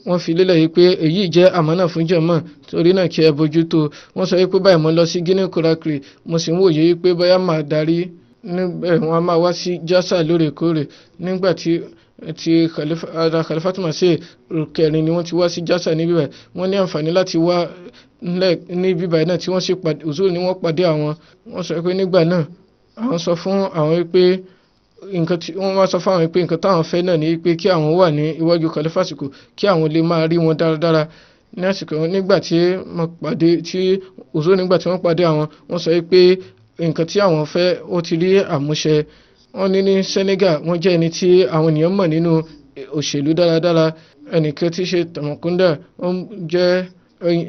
Wọ́n fi lélẹ̀ yìí pé èyí jẹ́ àmánà fún jàmá, torí náà kí ẹ bójútó. Wọ́n sọ wípé báyìí mo lọ sí Guinea Conakry, mo sì ń wòye wípé bóyá màá darí níbẹ̀. Wọ́n á máa wá sí Jasa lóòrèkóòrè. Nígbà tí ti ara Khalifatu Masih kẹrin ni wọ́n ti wá sí Jasa níbí báyìí. Wọ́n ní àǹfààní láti wá níbí báyìí náà tí wọ́n sì pàdé Uzur ni wọ́n pàdé àwọn. Wọ́n sọ pé nígbà náà àwọn sọ fún àwọn wípé nǹkan tí wọ́n wá sọ fún àwọn wípé nǹkan táwọn fẹ́ náà ni wípé kí àwọn wà ní iwájú Khalifa àsìkò, kí àwọn lè máa rí wọn dáradára ní àsìkò. Nígbà tí wọ́n pàdé tí Uzur, nígbà tí wọ́n pàdé àwọn, wọ́n sọ wípé nǹkan tí àwọn fẹ́ ó ti rí àmúṣẹ. Wọ́n ní ní Senegal, wọ́n jẹ́ ẹni tí àwọn ènìyàn mọ̀ nínú òṣèlú dáradára. Ẹnìkan tí í ṣe Tamakunda, ó jẹ́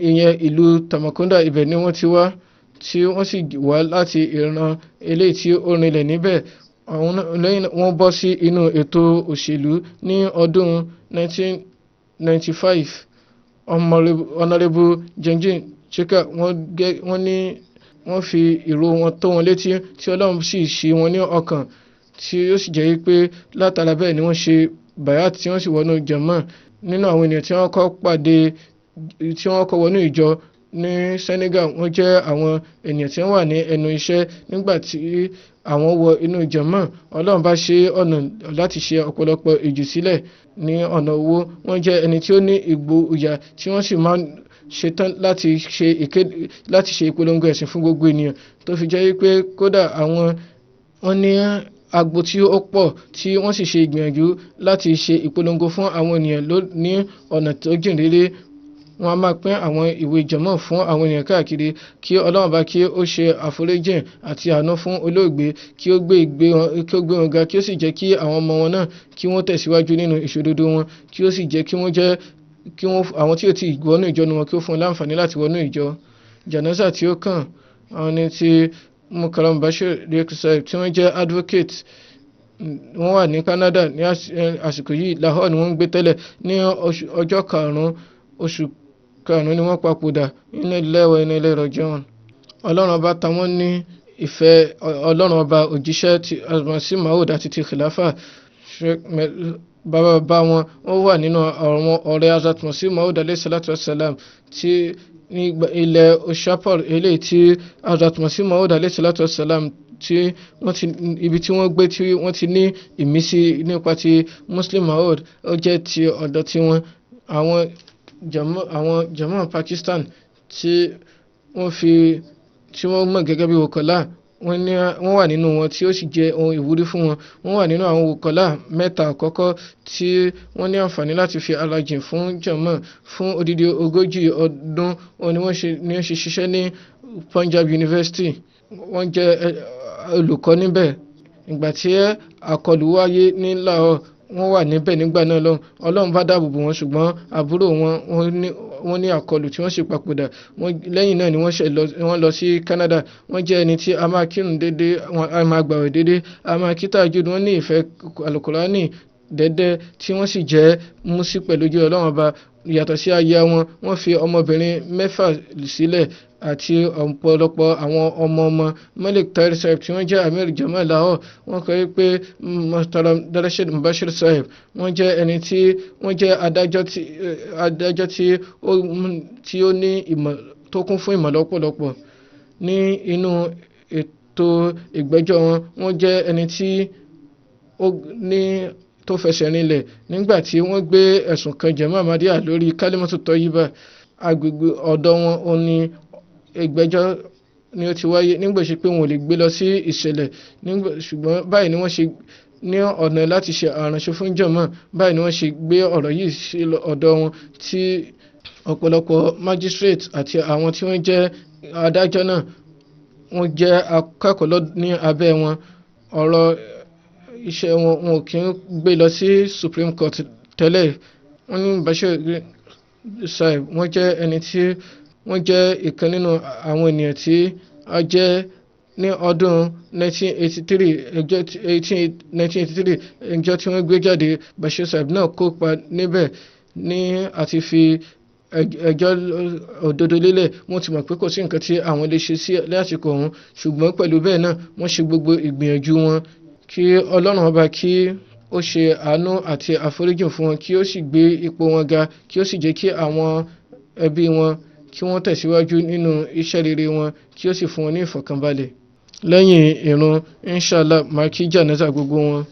ìyẹn ìlú Tamakunda, ibẹ̀ ni wọ́n ti wá, tí wọ́n sì wá láti ìran eléyìí tí ó rinlẹ̀ níbẹ̀. Àwọn lẹ́yìn wọ́n bọ́ sí inú ètò òṣèlú ní ọdún 1995. Honourable Jenjin Chika, wọ́n ní wọ́n fi ìró wọn tó wọn létí, tí Ọlọ́run sì ṣí wọn ní ọkàn, tí ó sì jẹ́ wípé látara bẹ́ẹ̀ ni wọ́n ṣe bayat tí wọ́n sì wọnú jàmá. Nínú àwọn ènìyàn tí wọ́n kọ́ pàdé, tí wọ́n kọ́ wọnú ìjọ ní Senegal, wọ́n jẹ́ àwọn ènìyàn tí wọ́n wà ní ẹnu iṣẹ́. Nígbà tí àwọn wọ inú jàmá, Ọlọ́run bá ṣe ọ̀nà láti ṣe ọ̀pọ̀lọpọ̀ ìjùsílẹ̀ ní ọ̀nà owó. Wọ́n jẹ́ ẹni tí ó ní ìgboyà tí wọ́n sì máa ń ṣetán láti ṣe ìkéde, láti ṣe ìpolongo ẹ̀sìn fún gbogbo ènìyàn, tó fi jẹ́ wípé kódà àwọn wọ́n ní agbo tí ó pọ̀ tí wọ́n sì ṣe ìgbìyànjú láti ṣe ìpolongo fún àwọn ènìyàn ní ọ̀nà tó jìn réré. Wọ́n á máa pín àwọn ìwé jàmá fún àwọn ènìyàn káàkiri. Kí Ọlọ́run bá kí ó ṣe àforíjìn àti àánú fún olóògbé, kí ó gbé ìgbé wọn, kí ó gbé wọn ga, kí ó sì jẹ́ kí àwọn ọmọ wọn náà kí wọ́n tẹ̀síwájú nínú ìṣòdodo wọn, kí ó sì jẹ́ kí wọ́n jẹ́ kí wọ́n àwọn tí ò tí ì wọnú ìjọ nu wọn kí ó fún wọn láǹfààní láti wọnú ìjọ. Jánásà tí ó kàn, àwọn ní ti Mukaram Bashir Riek Sahib tí wọ́n jẹ́ advocate. Wọ́n wà ní Canada ní àsìkò yìí. Lahore ni wọ́n ń gbé tẹ́lẹ̀. Ní ọjọ́ 5 oṣù 5 ni wọ́n papòdà. Inna lillahi wa inna ilayhi raji'un. Ọlọ́run Ọba ta wọ́n ní ìfẹ́ Ọlọ́run Ọba, òjíṣẹ́ ti Almasi Maud àti ti Khilafa. Bàbá bàbá wọn, wọ́n wà nínú àwọn ọ̀rẹ́ Hazrat Masih Maud alayhi salatu wassalam tí Ní ilẹ̀ Oshapor, eléyìí tí Hazrat Masih Maud alayhi salatu wassalam tí wọ́n ti ibi tí wọ́n gbé, tí wọ́n ti ní ìmísí nípa ti Muslim Maud, ó jẹ́ ti ọ̀dọ̀ tiwọn. Àwọn jama Pakistan tí wọ́n fi tí wọ́n mọ̀ gẹ́gẹ́ bí wòkọ́lá, wọ́n ní wọ́n wà nínú wọn, tí ó sì jẹ́ ohun ìwúrí fún wọn. Wọ́n wà nínú àwọn wòkọ́lá mẹ́ta àkọ́kọ́ tí wọ́n ní àǹfààní láti fi ara jìn fún jama fún odidi 40 ọdún. Òun ni wọ́n ṣe ṣiṣẹ́ ní Punjab University. Wọ́n jẹ́ olùkọ́ níbẹ̀. Ìgbà tí àkọlù wáyé ní Lahore, wọ́n wà níbẹ̀ nígbà náà lọ́hùn. Ọlọ́run bá dáàbò bò wọ́n, ṣùgbọ́n àbúrò wọn, wọ́n ní àkọlù tí wọ́n sì papòdà. Lẹ́yìn náà ni wọ́n ṣe lọ, wọ́n lọ sí Canada. Wọ́n jẹ́ ẹni tí a máa kírun déédéé, a máa gbàwẹ̀ déédéé, a máa kí tahajjud. Wọ́n ní ìfẹ́ Alukurani dẹ́dẹ́, tí wọ́n sì jẹ́ músí pẹ̀lú ojú Ọlọ́run Ọba. Yàtọ̀ sí aya wọn, wọ́n fi ọmọbìnrin mẹ́fà sílẹ̀ àti ọ̀pọ̀lọpọ̀ àwọn ọmọ ọmọ. Malik Tahir Sahib, tí wọ́n jẹ́ Amir Jama Lahore, wọ́n kọ wípé Muhtaram Darashid Mubashir Sahib, wọ́n jẹ́ ẹni tí wọ́n jẹ́ adájọ́ tí ó ní ìmọ̀ tó kún fún ìmọ̀ lọ́pọ̀lọpọ̀. Ní inú ètò ìgbẹ́jọ́ wọn, wọ́n jẹ́ ẹni tí ó ní tó fẹsẹ̀ rinlẹ̀ nígbà tí wọ́n gbé ẹ̀sùn kan Jama Ahmadiyya lórí Kalimatu Tayyiba. Agbègbè ọ̀dọ̀ wọn ò ní ìgbẹ́jọ́ ni ó ti wáyé nígbà ṣe pé wọn ò lè gbé lọ sí ìṣẹ̀lẹ̀ nígbà. Ṣùgbọ́n báyìí ni wọ́n ṣe ní ọ̀nà láti ṣe àránṣe fún jama. Báyìí ni wọ́n ṣe gbé ọ̀rọ̀ yìí sí ọ̀dọ̀ wọn, tí ọ̀pọ̀lọpọ̀ magistrate àti àwọn tí wọ́n jẹ́ adájọ́ náà, wọ́n jẹ́ akẹ́kọ̀ọ́ ní abẹ́ wọn. Ọ̀rọ̀ iṣẹ́ wọn, wọn ò kí ń gbé lọ sí Supreme Court tẹ́lẹ̀. Wọ́n ní Bashir Sahib, wọ́n jẹ́ ẹni tí wọ́n jẹ́ ìkan nínú àwọn ènìyàn tí a jẹ́ ní ọdún 1983, ẹjọ́ 1983, ẹjọ́ tí wọ́n gbé jáde, Bashir Sahib náà kópa níbẹ̀ ní àti fi ẹjọ́ òdodo lélẹ̀. Wọ́n ti mọ̀ pé kò sí nǹkan tí àwọn lè ṣe sí lásìkò ọ̀hún, ṣùgbọ́n pẹ̀lú bẹ́ẹ̀ náà, wọ́n ṣe gbogbo ìgbìyànjú wọn. Kí Ọlọ́run Ọba kí ó ṣe àánú àti àforíjì fún wọn, kí ó sì gbé ipò wọn ga, kí ó sì jẹ́ kí àwọn ẹbí wọn kí wọ́n tẹ̀síwájú nínú iṣẹ́ rere wọn, kí ó sì fún wọn ní ìfọ̀kànbalẹ̀. Lẹ́yìn ìrun, inshallah, máa kí jánásà gbogbo wọn.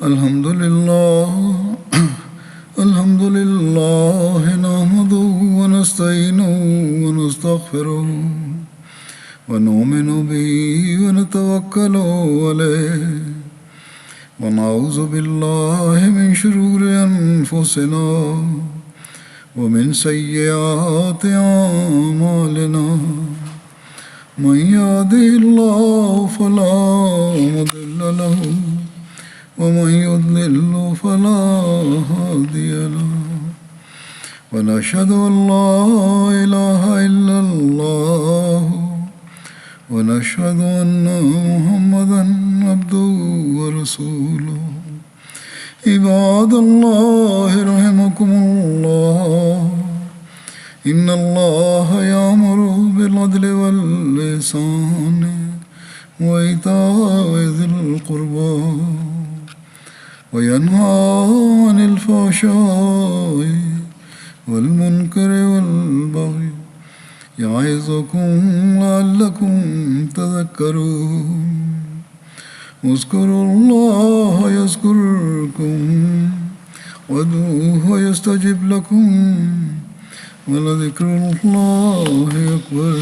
الحمد لله، الحمد لله نحمده ونستعينه ونستغفره ونؤمن به ونتوكل عليه، ونعوذ بالله من شرور أنفسنا ومن سيئات أعمالنا. من يهده الله فلا مضل له ومن يضلل فلا هادي له، ونشهد أن لا إله إلا الله ونشهد أن محمدا عبده ورسوله. عباد الله رحمكم الله، إن الله يأمر بالعدل والإحسان وإيتاء ذي القربى وينهى عن الفحشاء والمنكر والبغي يعظكم لعلكم تذكرون. اذكروا الله يذكركم وادعوه يستجب لكم، ولذكر الله أكبر.